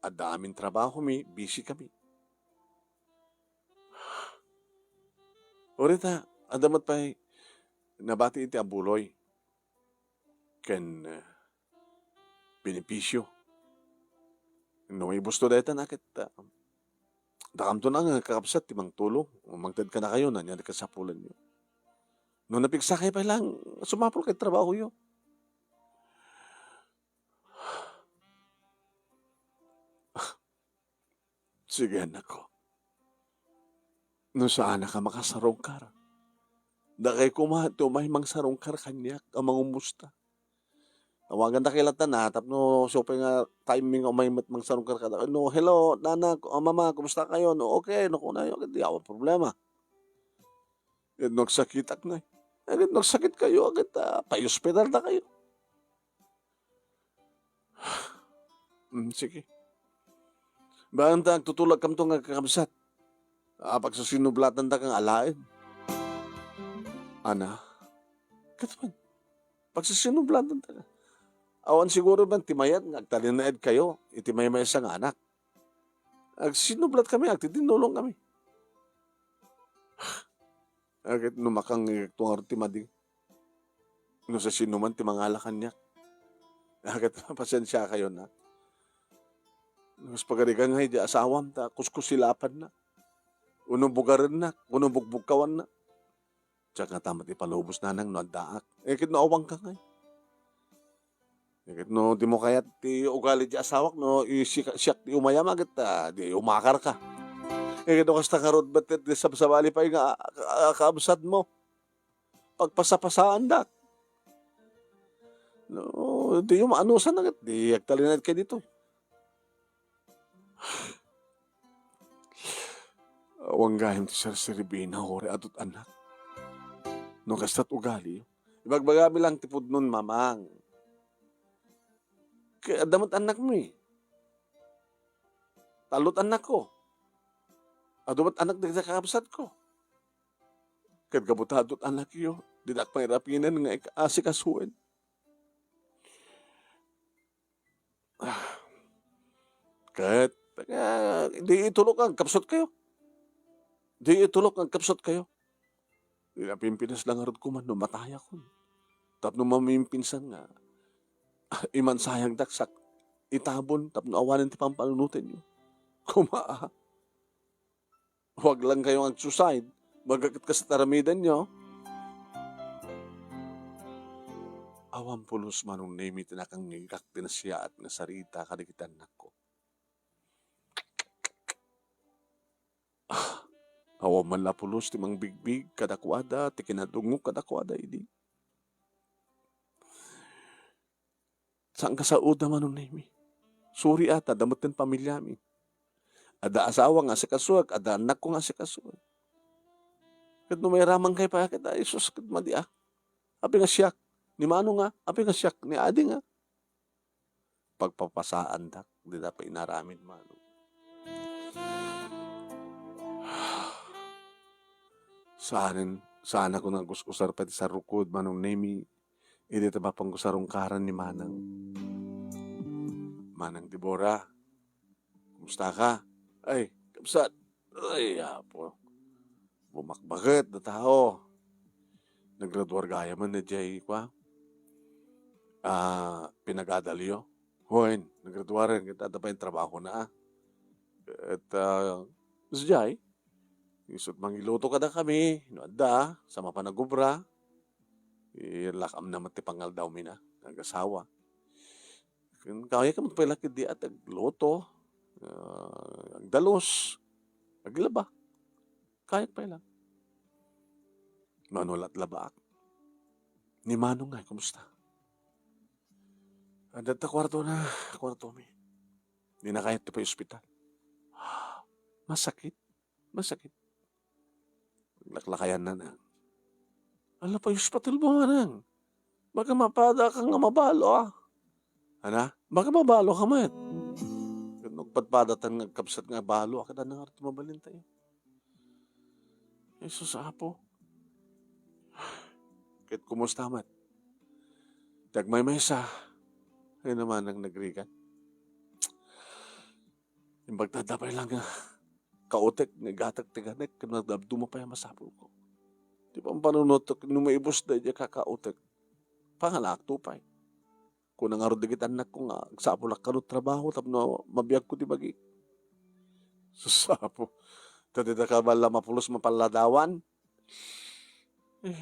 Adda amin trabahomi, busy kami. Uray ta, adda met pay nabati iti abuloy ken, eh, benepisio. No maibusto dayta, a, ket, ah, dakamto na nga kakabsat ti mangtulong, mangted kadakayo, ania ti kasapulanyo. No napigsakay pay lang, sumapulkayo iti trabahoyo. Sige, annakko. No saanak a makasarungkar, dakay koma ti umay mangsarungkar kaniak a mangumusta. Tawagandakayo latta na, tapno siak pay nga timing nga umay met mangsarungkar kada. No, "Hello, nana, ah, mama, kumusta kayo?" No, okay, no, kunayo, ket di awan problema. Ket no agsakitak na, eh. Ket no agsakitkayo, ket, ah, pay-ospital dakayo. Mm, sige. Baan ta agtutulagkamto nga kakabsat? Ah, pagsisinublatandaka nga alaen. Ana? Ket man, pagsisinublatandaka. Awan siguro man ti mayat nga agtalinaedkayo iti maymaysa nga anak. Agsinublatkami, agtitinnulongkami. Ket no makangngegto ngarud ti madi, no sasinoman ti mangala kaniak, Ket pasensiakayo, nak. Kas pagarigan nga idi asawam, ta kuskusilapanna. Uno bugarenna, uno bugbugkawanna. Diak ngata met ipalubos, nanang, no addaak. Eh, ket no awanka ngay. Eh, ket no dimo kayat ti ugali ti asawak, no, i-, siak, siak ti umayam, ket, ah, di umakarka. Eh, ket no kasta ngarud, ba't ti sabsabali pay nga, ah, ah, kaabsatmo? Pagpasapasaandak. No, diyo maanusan na ket, di agtalinaed kay dito. Awan gayam ti serserbina, uray adut annak. No kastat ugali, ibagbagami lang ti pudnon, mamang. Kay adda met annakmi. Tallo't annakko. Adu met annak dagiti kakabsatko. Ket gapu ta adut annakyo, dinak mairapinen nga ik-, asikasuen. Ah. Ket, ah, di itulok nga agkapsut kayo. Di itulok nga agkapsut kayo. Di napimpinas la ngarud koma no matayakon. Tapno mamimpinsan nga, ah, imansayagdak sak itabon tapno awanen ti pampanunotenyo. Koma, ah. Huwag lang kayong ag-suicide. Baga ket kas aramidenyo. Awan pulos, Manong Nemi, ti nakangngegak ti nasayaat nga sarita kadagiti annakko. Ah, awan man la pulos ti mangbigbig kadakuada, ti kinadungok kadakuada idi. Saan nga saoda, Manong Nemi? Suri a, ta adda metten pamiliami. Adda asawa nga asikasuek, adda annakko nga asikasuek. Ket no mairaman kay pay ket, ay, sus, ket madi a. Apay nga siak? Ni Manong nga, apay nga siak? Ni Adi nga. Pagpapasaandak, dida pay inaramid, Manong. Saanen, saanakon nga gus-usar pay ti sarukod, Manong Nemi. Idi ta mapanggusarong karan ni Manang. Manang Debora, kumusta ka? Ay, kabsat. Ay, apo. Bumakbaket da tao. Nagraduar gayam man na jay, kwa? Ah, pinagadalyo. Hoy, nagraduaren, ket adda pay trabahona. Et, ah, sijay, isut' mangiluto kadakami, no adda, sa mapan nagubra. Ilakam na met ti pangaldawmi na, nga agasawa. Ken kayatko met pay la ketdi a agluto, ah, agdalus, aglaba. Kayat pay la. Mano la't labaak? Ni Manong ngay, kumusta? Adda ta kuartona, kuartomi. Di na kayat ti pay ospital. Masakit? Masakit. Laklakayan na na. Ala pay, ospital ba nga nang? Baka mapada ka nga mabalo, ah. Ana? Baka mabalo ka met. Ket no agpadpadatan nga agkabsat nga balo, a, ket anna ngarud ti mabalin tayo? Jesus, Apo. Ket kumusta met? Ti agmaymaysa. Ay naman ang nagrigat. Imbag ta adda pay lang nga kautek nga igatek ti ganek, ken nagdabduma pay a masapulko. Ti pampanunotek no maibusda idiay kakautek, pangalaakto pay. Kuna ngarud dagiti annakko nga agsapulak kano trabaho tapno mabiagko ti bagik. Sus, Apo. Ta dida ka bala mapulos mapalladawan? Eh,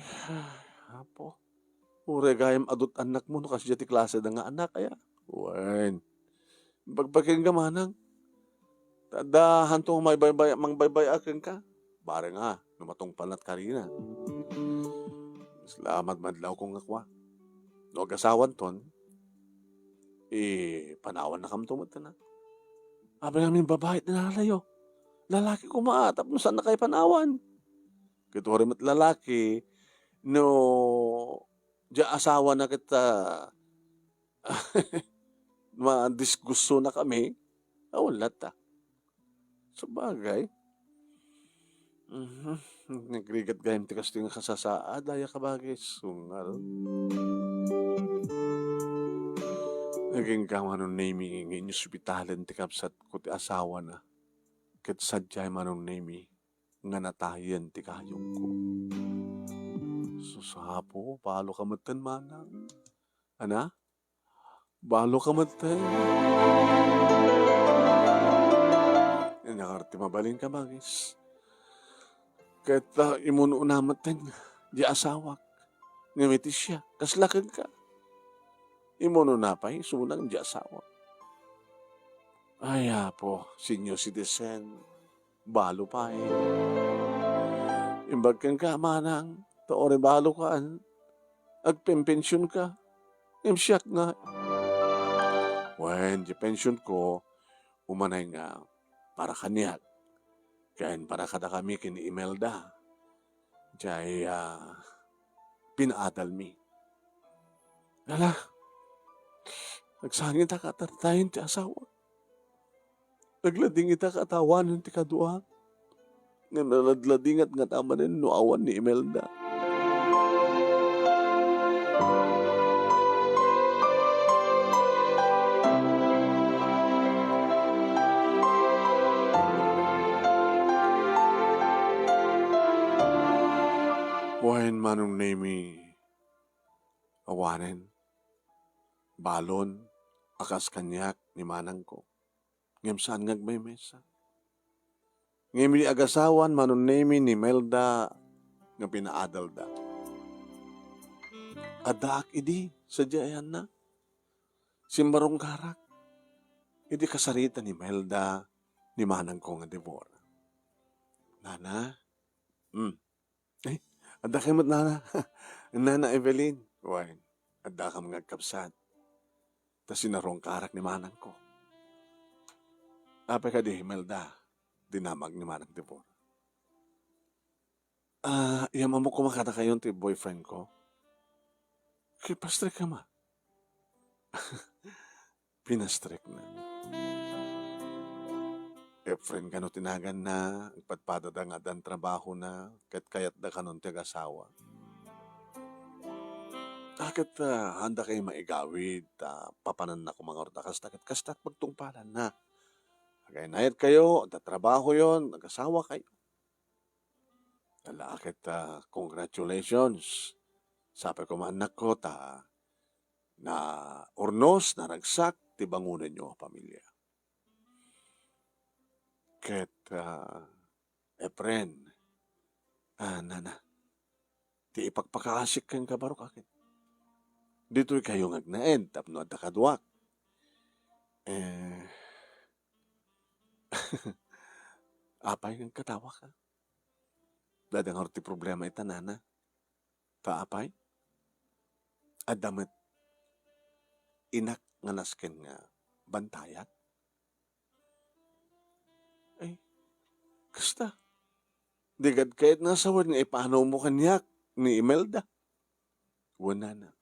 Apo. Uray gayam adut annakmo no kasdiay ti klaseda nga annak, aya? Wen. Bagbagienka, manang. Ta adda hanto nga mangbaybay-, mangbaybay-a kenka. Bareng a, no matungpalna ti karina. Salamat, madlawko nga kua. No agasawanton, eh, panawannakamto met, na. Apay ngamin babai ti nalayo? Lalaki koma, tapno saannakayo panawan. Ket uray met lalaki, no, diay asawana ket, ah, madisgustonakami, awan latta. Sabagay. Mhm. Nagrigat gayam ti kastoy nga kasasaad, aya kabagis. Ngarud, nagingga, Manong Nemi, nga inospitalen ti kabsatko ti asawana. Ket sadiay, Manong Nemi, nga natayen ti kayongko. Sus, Apo, balo ka metten, manang. Ana? Balo ka met, eh. Ania ngarud ti mabalin, kabagis? Ket, ah, immun-una met di asawak. Ngem iti siak, kasla kenka. Immun-una pay, isunang di asawak. Ay, Apo, senior citizen, balo pay. Imbag kenka, manang, ta uray balo ka, agpenpensionka. Ngem siak nga. Wen, ti pensionko, umanay nga para kaniak, ken para kadakami ken ni Imelda. Jay, ah, pinaadalmi. Ala, agsangit a katartayen ti asawa. Nagladingit a katawanen ti kadua. Nga naladladingat nga tamanen no awan ni Imelda. Wen, Manong Nemi, awanen, balon, a kas kaniak ni manangko. Ngem saan nga agmaymaysa. Ngem idi agasawan, Manong Nemi, ni Imelda nga pinaadalda. Addaak idi sadiay, Anna. Simmarungkarak idi kasarita ni Imelda ni manangko nga Deborah. Nana, hmm, Eh, adda kay met, Nana. Nana Evelyn. Wen, adda kam nga agkabsat. Ta sinarungkarak ni manangko. Apay kadi, Imelda, dinamag ni Manang Deborah. Ah, iyammok koma kadakayon ti boyfriend ko. Kipastrik ka ma. Pinastrikna. Efren kano ti naganna, agpadpadada nga addan trabahona, ket kayatda kanon ti agasawa. A, ket, ah, haanda kayo maigawid, ta papananna koma ngarud a kasta, ket kasta ti pagtungpalanna. Agay-anayat kayo, adda trabahoyon, agasawa kayo. Ala, ket, ah, congratulations. Sapay koma, annakko, ta naurnos, naragsak ti bangonenyo a pamilya. Ket, ah, Efren, ah, nana, ti ipakpakaasik kenka, barok a ket ditoy kayo nga agnaed tapno adda kaduak. Eh, apay nga katawaka? Dada ngarud ti problema ita, nana. Ta apay? Adda met inak nga nasken nga bantayan? Ay, kasta. Di gad kayat nga sawen nga ipanawmo kaniak ni Imelda. Wen, nana.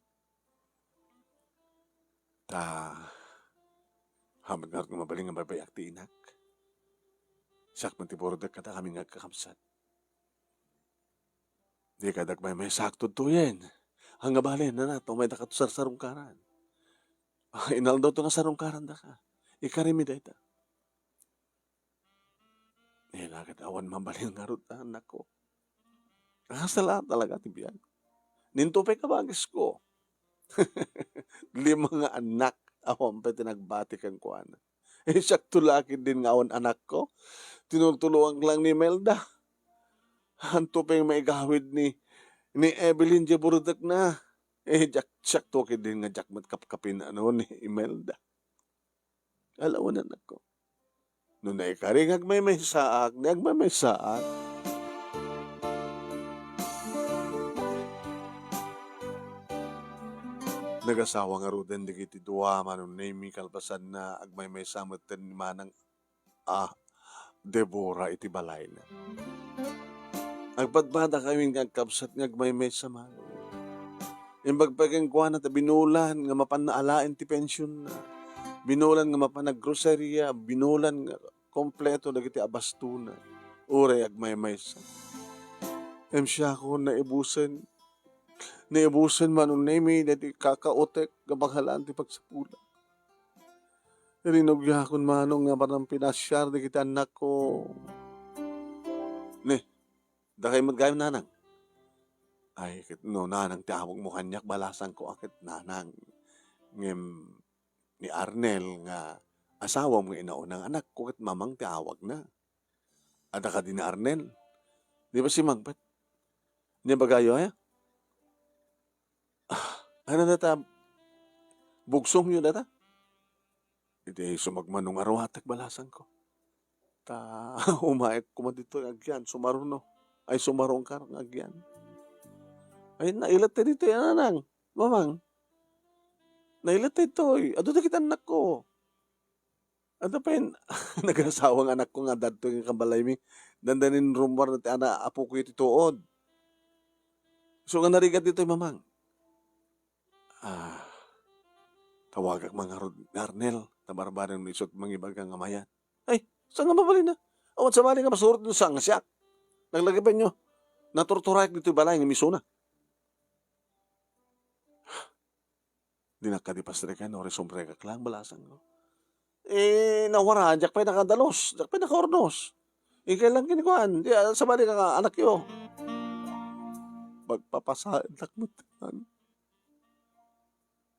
Ta, hamat ngarud nga mabalin nga mabay-ak ti inak. Siak met ti burudek kadakami nga agkakabsat. Di kadi agmaymaysaak tudtoyen. Ania bale, nana, ta umaydakato sarsarungkaran. Ah, inaldaw to nga sarungkarandaka. Ikarimi dayta. Eh, naket awan mabalin ngarud, annakko. Kasla talaga ti biag. Ninto pay kabagisko. Lima nga annak, awan pay ti nagbati kenkuana. Eh, siakto la ketdin nga awan anakko. Tinultuloank lang ni Imelda. Hanto pay maigawid ni, ni Evelyn diay burudekna. Eh, diak, siakto ketdin nga diak met kapkapin, ano, ni Imelda. Ala wen, annakko. No naikari nga agmaymaysaak, di agmaymaysaak. Nagasawa ngaruden dagiti dua, Manong Nemy, kalpasanna, agmaymaysa metten ni Manang a Deborah iti balayna. Agpadpadakayo nga agkabsat nga agmaymaysa manen. Imbag pay kenkuana ta binulan nga mapanna alaen ti pensionna. Binulan nga mapan aggroceria, binulan nga kompleto dagiti abastona. Uray agmaymaysa. Em, siakon, naibusen. Naibusen, Manong Nemy, dagiti kakaotek nga pangalaan ti pagsapulak. Rinugiakon, Manong, nga apanan pinasiar dagiti annakko. Ni, dakay met gayam, Nanang. Ay, ket no Nanang ti awagmo kaniak, balasangko a ket, Nanang. Ngem, ni Arnel nga asawam nga inauna nga anakko ket Mamang ti awagna. Adda kadi ni Arnel? Di ba si Magbet? Nia bagayo, aya? Ah, ano data? Bugsongyo data? Iti sumagmamano nga ruatek, balasangko. Ta umaek koma ditoy agyan, sumaruno. Ay, sumarungkar nga agyan. Ay, nailet ta ditoy, ananang, mamang. Nailet ta ditoy. Adu dagiti annakko. Adda pay nagasawa nga anakko nga adda ditoy nga kabalaymi. Dandanin rummuar ti ana, apoko iti tuod. So nga narigat ditoy, mamang. Ah, tawagak man ngarud ni Arnel, ta barbareng no isu ti mangibaga nga mayat. Ay, saan nga mabalin na? Awan sabali nga masurot no saan nga siak. Naglagipenyo, naturturayak ditoy balay nga misuna. Dinak kadi pastreken, no, resumrekak lang, balasangko. Eh, nawara, diak pay nakadalus, diak pay nakaurnos. Ikay lang kinikuan, di, ah, sabali ka nga, anakyo. Magpapasaendak met.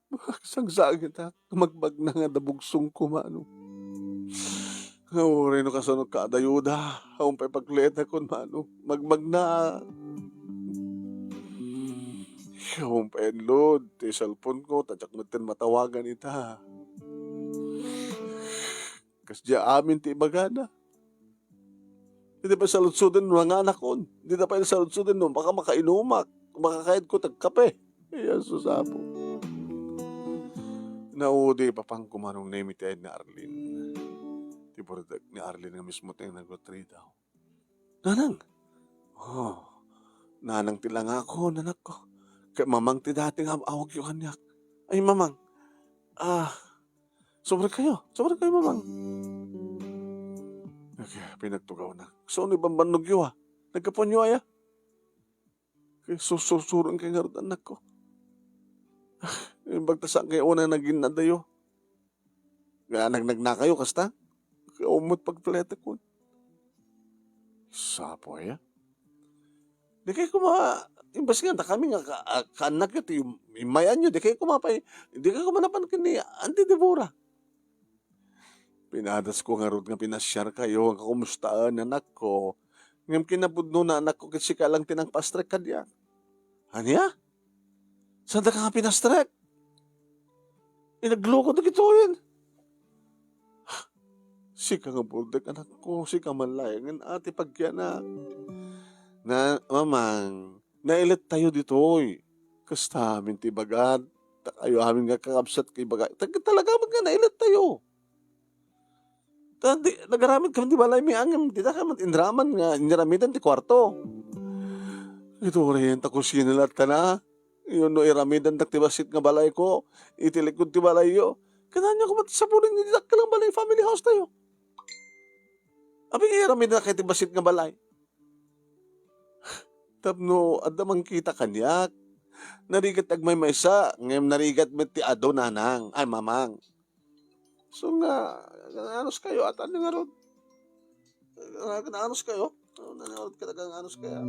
Magsagsagitak, magmagna nga adda bugsongko, mano. Nga uray no kasano ka adayuda, awan pay pagletakon, mano. Magmagna. Awan pay inlod, ti cellphone ko, ta diak metten matawagan ita. Kasdiay amin ti ibagana. Dida pay saludsoden no nanganakon. Dida pay saludsoden no baka makainumak, makakayatko ti agkape. Ay, Jesus, Apo. Naudi, papangko manong naimbag ni Arlene. Ti burdek ni Arlene nga mismo ti nagrutridaw. Nanang! Oh, nanang ti langakon, anakko. Ket mamang ti dati nga awagyo kaniak. Ay, mamang. Ah, Sobra kayo. Sobra kayo, mamang. Okay, pinagtugawnak. So, ni bambannogyo, ah. Nagkapuanyo, aya? Kay susursuron kay ngarud, anakko. Bagtasan kay una naging nadayo. Nga nagnagnakayo, kasta? Kay umot pagpletekon. Sapo, aya? Di kay kuma, imbes nga dakami nga ka-, ah, kaannakyo ti im-, immayanyo, di kay kuma pay, di kay kuma napan ken ni Auntie Deborah. Pinadasko ngarud nga pinasiarkayo nga kamustaen, anakko. Ngem kinapudnona, anakko, ket sika lang ti nangpastrek kadiak. Ania? Saan daka nga pinastrek? Inagloko dagitoyen. Sika nga burdek, anakko, sika man laengen a ti pagkianak. Na, mamang, nailet tayo ditoy. Kasta amin ti ibagat. Ta kayo amin nga kakabsat nga ibaga. Ta-, talaga met nga nailet tayo. Ta, di, nagaramid kami ti balaymi ngem dita kami inraman nga iniramidan ti kuarto. Ito, orienta kusina latta na. Yun no, iramidandak ti bassit nga balayko, iti likod ti balayyo. Kanayon koma ti sapulen nga dita ket lang balay, family house tayo. Apay nga iramidandak iti bassit nga balay? Tapno adda mangkita kaniak. Narigat ti agmaymaysa, ngem narigat met ti adu, nanang. Ay, mamang. So nga, naanos kayo, atan ngarud. Naanos kayo? Naanos kayo? Naanos kayo?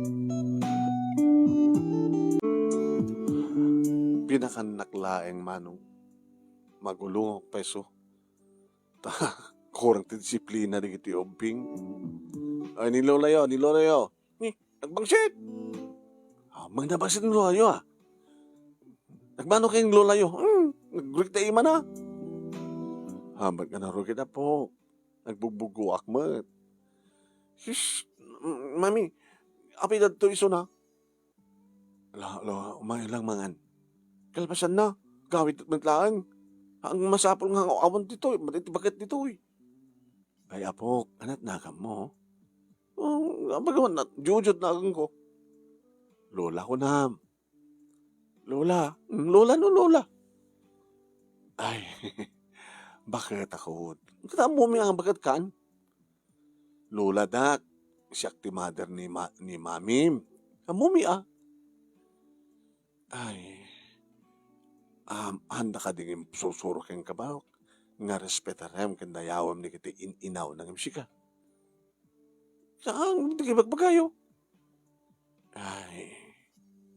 Pinakannak laeng, manong. Magulongak pay isu. Ta, kurang ti disiplina dagiti ubbing. Ay, ni lolayo, ni lolayo. Ni, nagbangsit! Ah, may nabangsit ni lolayo, ah. Nagmano kay ni lolayo? Hmm, nagrugi ti imana. Ah, ba't nga narugi na po? Nagbugbugoak met. Sis, m-, mami, apay dadto isuna? La, la, umay lang mangan. Kalpasan na, gawid met laeng. Ang masapul nga awan ditoy, mati ti baket ditoy. Ay, apok, anat nakam mo? Oh, apagawan na, jujut na ko. Lola ko nam. Lola? Mm, lola no, lola. Ay, baket ako. Kita mo mi ang baket kan? Lola dak, siak ti mother ni ma-, ni mamim. Ammom, a? Ay, um, anda kadi nga imsursuro kenka, Barok, nga respetarem ken dayawem dagiti in-inaw nangem sika? Saan ti bagbagayo? Ay,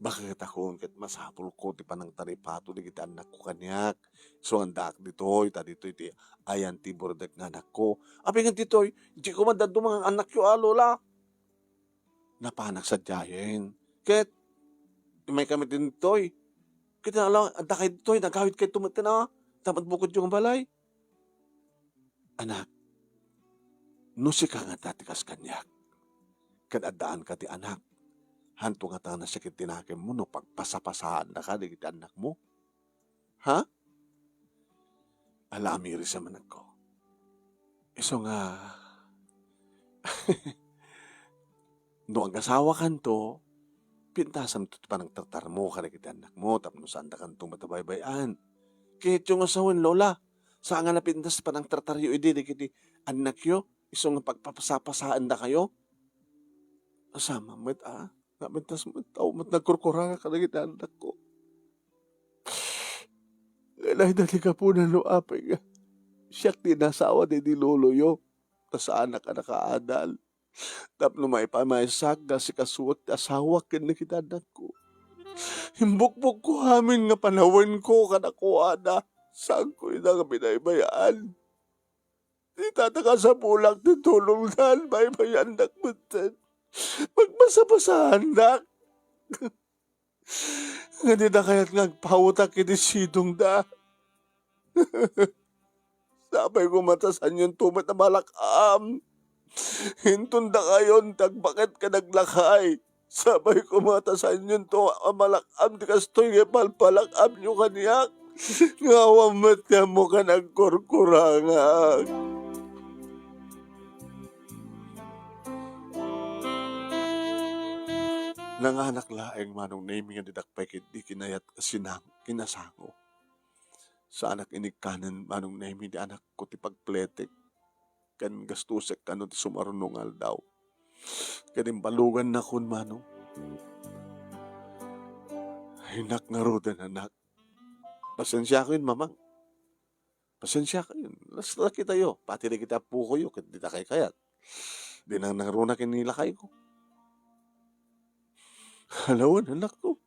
Baket a kun ket masapulko ti panangtaripato dagiti annakko kaniak. Isu nga addaak ditoy, ta ditoy ti ayan ti burdek nga anakko. Apay ngem ditoy, diay koma dadduma nga annakyo a, Lola. Napanak sadiayen. Ket, immaykami ditoy. Ket, ala, addakay ditoy, nagawidkayto metten a, ta met bukodyo nga balay. Anak, no sika ngata ti kas kaniak, ket addaanka ti anak, haanto ngata nga nasakit ti nakemmo no pagpasapasaannaka dagiti annakmo? Ha? Ala, amiris a managko. Isu nga, no agasawakanto, pintasamto ti panangtartarmo kadagiti annakmo tapno saandakanto matabaybay-an. Ket no agasawen, Lola, saan nga napintas ti panangtartaryo idi dagiti annakyo, isu nga pagpapasapasaandakayo? Asama met a, napintas met, awan met nagkurkuranga kadagiti annakko. Nailayda ti gapuna no apay nga siak ti inasawa daydi loloyo, ta saanak a nakaadal. Tapno maipamaysakak nga asikasuek ti asawak ken dagiti annakko. Imbukbokko amin nga panawenko kadakuada. Saanko ida nga binaybay-an. Dita ta kasapulak ti tulongdan, baybayandak metten. Pagpasapasaandak. Nga dida kayat nga agpautak iti sidongda. Sapay koma ta saanyonto met a malak-am. Inton dakayon ti agbaket ken aglakay. Sapay koma ta saanyonto a malak-am ti kastoy nga ipalpalak-amyo kaniak. Nga awan met ti ammok a nagkurkurangak. Nanganak laeng Manong Nemi nga didak pay ketdi kinayat a sinang-, kinasango. Saanak inikkanen Manong Nemi ti anakko ti pagpletek ken gastosek kano ti sumaruno nga aldaw. Ket imbalugannakon, Manong. Innak ngaruden, anak. Pasensiakayon, Mamang. Pasensiakayon. Las-, lakitayo. Pati dagiti appokoyo ket dida kaykayat. Di nang nangruna ken ni lakayko. Alawen, anakko.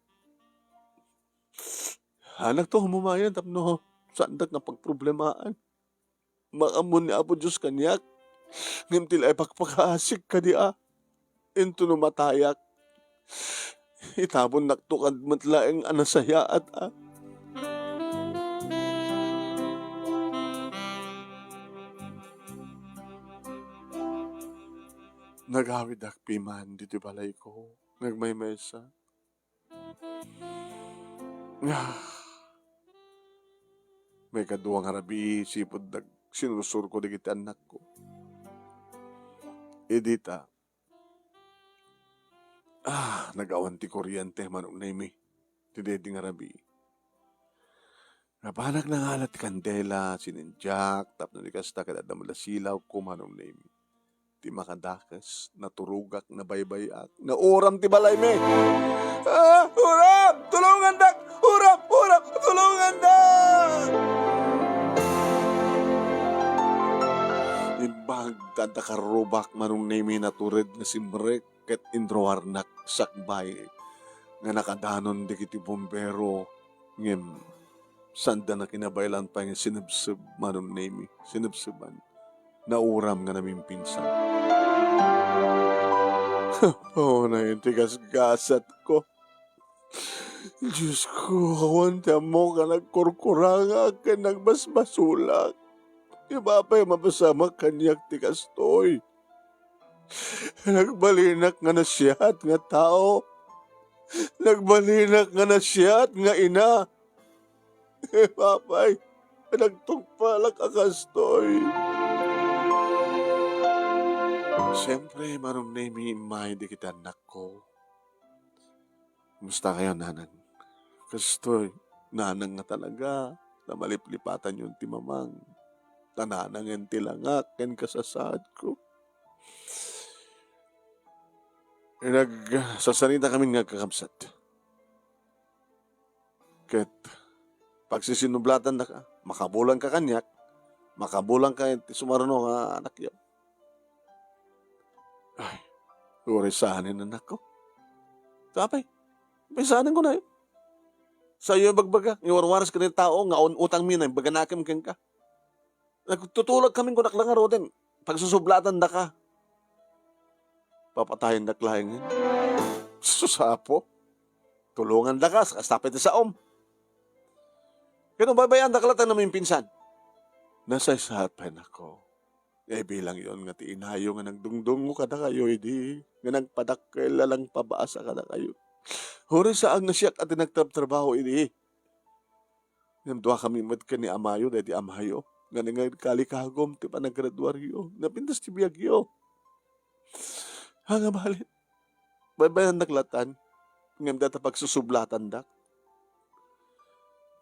Anakto, humumaya tapno saandak nga pagproblemaan. Makaammo ni Apo Dios kaniak, ngem ti la ipakpakaasik kadi a, inton no matayak, itabonnakto kad met laeng a nasayaat a. Nagawidak piman ditoy balayko nga agmaymaysa. Ah. Maikadua nga rabii, sipud nagsinursurko dagiti annakko. Idi ta, ah, nag-awan ti kuryente, Manong Nemi, ti daydi nga rabii. Napanak nangala ti kandela, sinindiak, tapno di kasta, ket adda met la silawko, Manong Nemi. Ti makadakes, naturogak, nabaybay-ak, nauram ti balaymi. Ah, uram! Tulongandak! Uram! Uram! Tulongandak! Imbag ta adda karrubak, Manong Nemi, natured nga simrek ket inruarnak sakbay nga nakadanon dagiti bumbero, ngem saanda nga kinabaelan pay nga sinebseb, Manong Nemi, sinebseban. Nauram nga namimpinsan. Oh, nayon ti gasgasatko. Diosko, awan ti ammok a nagkurkurangak ken nagbasbasolak. Isu pay mapasamak kaniak ti kastoy. Nagbalinak nga nasiat nga tao. Nagbalinak nga nasiat nga ina. Apay, nagtungpalak a kastoy. Siempre, Manong Nemi, immay dagiti annakko. Kumusta kayo, Nanang? Kastoy, Nanang nga talaga, ta maliplipatanyon ti Mamang. Ta Nanangen ti langak ken kasasaadko. Nagsasanitakamin nga agkakabsat. Ket pagsisinublatandaka, makabulanka kaniak, makabulanka iti sumaruno nga anakyo. Ay, uray saanen, anakko. Apay, Pisanen ko na. Sayo ibagbaga, nga warwaras ken ti tao nga un-, utangmi na, imbaganakem kenka. Nagtutulagkamin kunak la ngaruden, pagsusublatandaka. Papatayendak laengen. Sus, Apo. Tulongandaka, kasta pay ti saom. Ken no baybayandak latta no maminsan. Nasaysaat pay, nako. Nga ibilangyon nga ti inayo nga nagdungdungngo kadakayo idi, nga nagpadakkel a nangpabasa kadakayo. Uray saan nga siak a ti nagtrabtrabaho idi. Ngem duakami met ken ni amayo daydi amayo, nga nangagkalikagum ti panagraduaryo, napintas ti biagyo. Ania balet, baybayandak lattan, ngem dayta pagsusublatandak.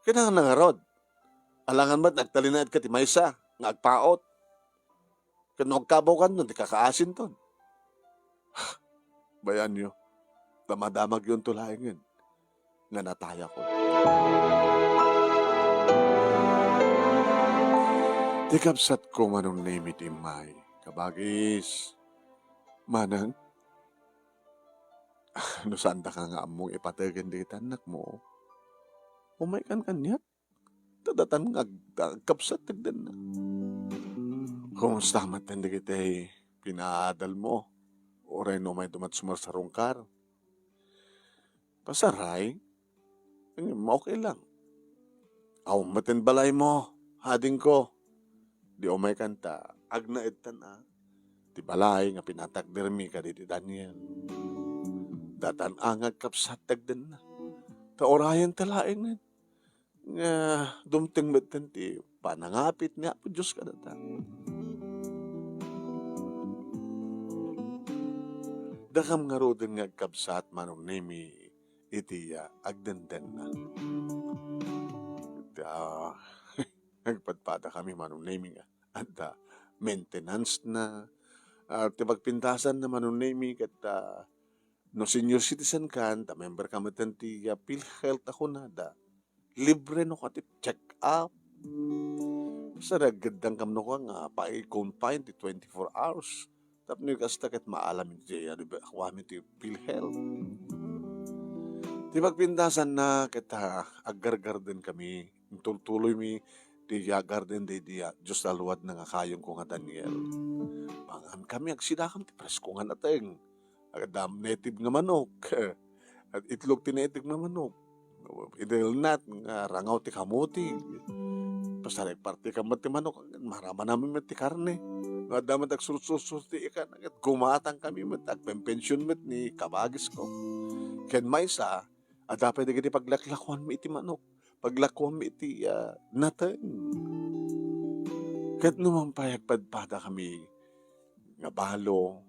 Kinanangarod. Alangan met nagtalinaedka ti maysa nga agpaut. Ket no agkabawkan, no, ti kakaasinton. Bayanyo, damadamagyonto laengen nga natayakon. Ti kabsatko, Manong Nemi, ti immay. Kabagis. Manang, no saandaka nga ammong ipategen dagiti annakmo, umaykan kaniak. Ta datan nga ag-, agkabsat ti agdanna. Kumusta met dagiti pinaadalmo? Uray no umayto met sumarsarungkar? Pasaray? Ngem okay lang. Awan met ti balaymo, adingko. Di umaykan ta agnaedtan a ti balay nga pinatakdermi kaditi Daniel. Datan a nga agkabsat ti agdanna. Ta urayenta laengen nga dumteng metten ti panangapit ni Apo Dios kadata. Dakam ngaruden nga agkabsat, Manong Nemi, iti, ah, agdendenna. Iti, ah, nagpadpadakami, Manong Nemi, nga adda maintenance na, ah, ti pagpintasanna, Manong Nemi, ket, ah, no senior citizen kan, ta member ka metten ti, ah, PhilHealth a kunada, libre no ka ti check-up. Sa naggeddang kam no ka nga pa-confine ti twenty-four hours. Tapno kasta ket maalam iti, ano ba, kuami ti PhilHealth. Ti pagpintasanna ket, ah, aggargarden kami, intultuloymi ti garden daydi, ah, Dios a luadna nga kayongko nga Daniel. Mangan kami, agsidakam ti presko nga nateng. Agdam native nga manok. At itlog ti native nga manok. Idel nut nga rangaw ti kamuti. Pasarek parti ka met ti manok, maramanami met ti karne. No adda met agsursursur ti ikan, ket gumatang kami met, agpenpension met ni kabagisko. Ken maysa, adda pay dagiti paglaklakuanmi iti manok. Paglakuanmi iti, ah, nateng. Ket no man pay agpadpada kami nga balo,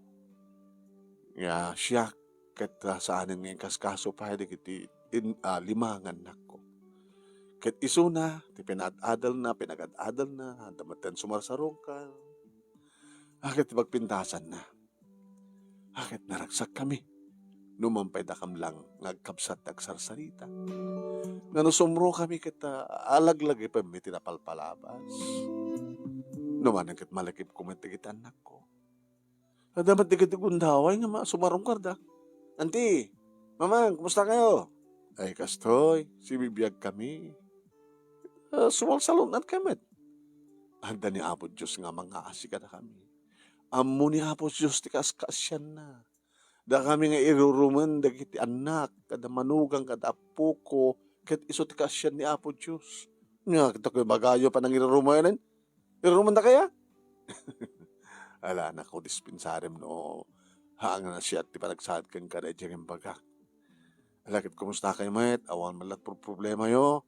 nga siak, ket, ah, saanen nga inkaskaso pay dagiti in-, ah, lima nga annakko. Ket isuna, ti pinaad-adalna, pinagad-adalna, adda metten sumarsarungkar. Ah, ket ti pagpintasanna. Ah, ket naragsakkami. No man pay dakam lang nga agkabsat ti agsarsarita. Nga no sumrokami ket, ah, alaglagipemmi ti napalpalabas. No manen ket malagipko met dagiti annakko. Adda met dagiti gundaway nga ma-, sumarungkarda. "Anti, Mamang, kumusta kayo?" "Ay, kastoy, sibibiagkami." "Ah, sumalsalun-atka met." Adda ni Apo Dios nga mangngaasi kadakami. Ammo ni Apo Dios ti kaskaasianna. Dakami nga irurumen dagiti annak, kada manugang, kada appoko, ket isu ti kaasian ni Apo Dios. Nga, dagitoy ibagayo panangirurumenen? Irurumenda kaya? Ala, nako, dispensarem no haan nga nasayaat ti panagsaad kenka daydiay nga imbagak. Ala, ket kumusta kayo met? Awan met la pro-, problemayo?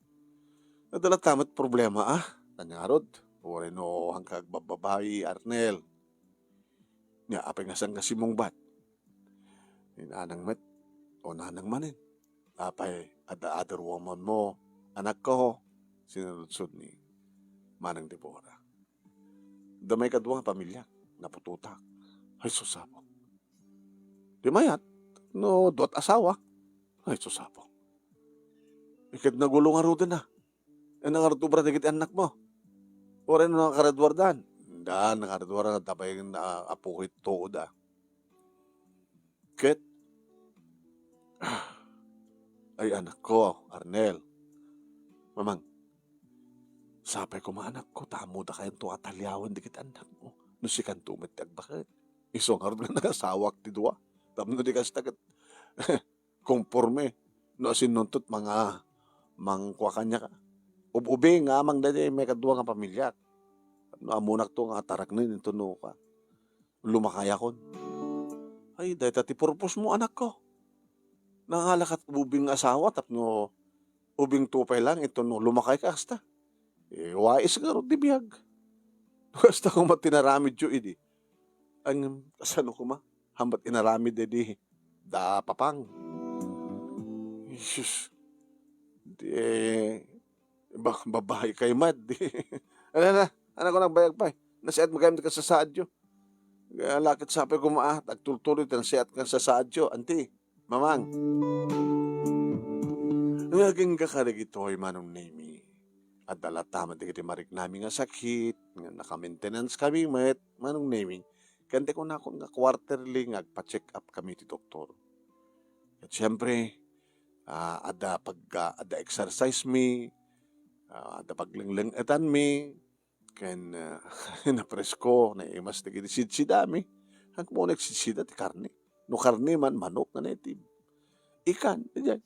Adda latta met problema, ah? Ania ngarud? Uray no haanka agbabbabai, Arnel. Nia, apay nga saanka simmungbat? Ni nanang met, o nanang manen. Apay, adda other woman mo, anakko, sinaludsod ni Manang Debora. Adda maikadua nga pamiliak, naputotak. Ay, sus, Apo. Di mayat, no duat asawa. Ay, sus, Apo. Iket nagulo ngaruden a. Ania ngarud ti ubra dagiti annakmo? Uray no nakaraduardan? Daan, nakaraduardan, tapay nga apuko iti tuod a. Ket, Ay, anakko, Arnel. Mamang, sapay koma, anakko, ta ammodakayanto a taliawen dagiti annakmo. No sikanto met ti agbaket. Isu ngarud nga nangasawak ti dua. Tapno di kasta ket konforme. No, asinnuntot, manga-, mangkua kaniaka. Ub-ubing nga amang daydi maikadua nga pamiliak. Tapno ammonakto nga ataraknen intono ka lumakayakon. Ay, dayta ti purpose mo, anakko. Nangalakat ubing nga asawa tapno ubing tupay lang intono lumakayka kasta. Eh, wais ngarud ti biag. Kasta koma ti naramidyo idi. Ngem, kasano koma? Hambat inaramid idi da Papang. Jesus. Di, eh, ba-, babae kay met. Di. Ala na, anakko, nagbayag pay. Nasiat mo kayam ti kasasaadyo. Kaya lakit sapay koma, ah, agtultuloy ti nasiat kan sasaadyo. Anti, Mamang. Nga agingga kadagitoy, Manong Nemi. Adda latta met dagiti mariknami nga sakit, nga naka-maintenance kami met, Manong Nemi. Ken ti kunakon nga quarterly nga agpa-check up kami ti doktor. Ket siempre, ah, adda pag-, ah, adda exercise mi, ah, adda paglenglengetan mi, ken, ah, napresko, naimas dagiti sidsidami. Ammok, nagsidsida ti karne. No karne man, manok nga native. Ikan, diay.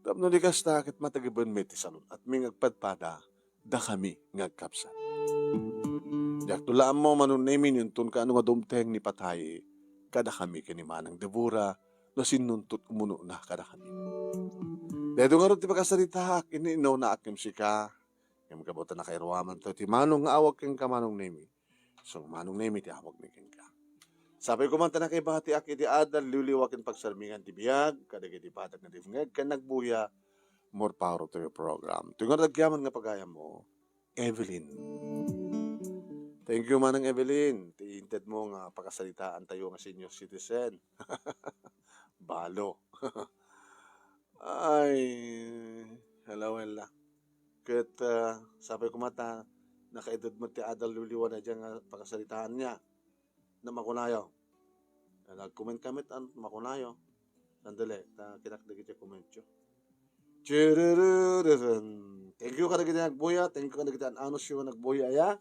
Tapno di kasta, ket matagiben mi ti salun-at mi nga agpadpada, dakami nga agkabsat. Diakto la ammo, Manong Nemi, no inton kaano nga dumteng ni patay kadakami ken ni Manang Debora, no sinnuntot umunona kadakami. Daytoy ngarud ti pakasaritaak, ininonaak ken sika, ngem gapu ta nakairuamanto ti manong nga awag kenka, Manong Nemi. So, Manong Nemi ti awagmi kenka. Sapay koma ta nakaibatiak iti adal liwliwa ken pagsarmingan ti biag kadagiti badak nga dimngeg ken nagbuya. More power to your program. Ti ngarud agyaman nga pagayammo, Evelyn. Thank you, Manang Evelyn. Ti intedmo nga pakasaritaantayo nga senior citizen. Balo. Ay, hala, hala. Ket, ah, sapay koma ta nakaided met ti adal liwliwa daydiay nga pakasaritaanna. Namakunayo. Nag-comment ka met, an-, makunayo. Sandali, ta kitak dagiti commentyo. Chirurururun. Thank you kadagiti nagbuya. Thank you kadagiti an-anusyo nga nagbuya, ya.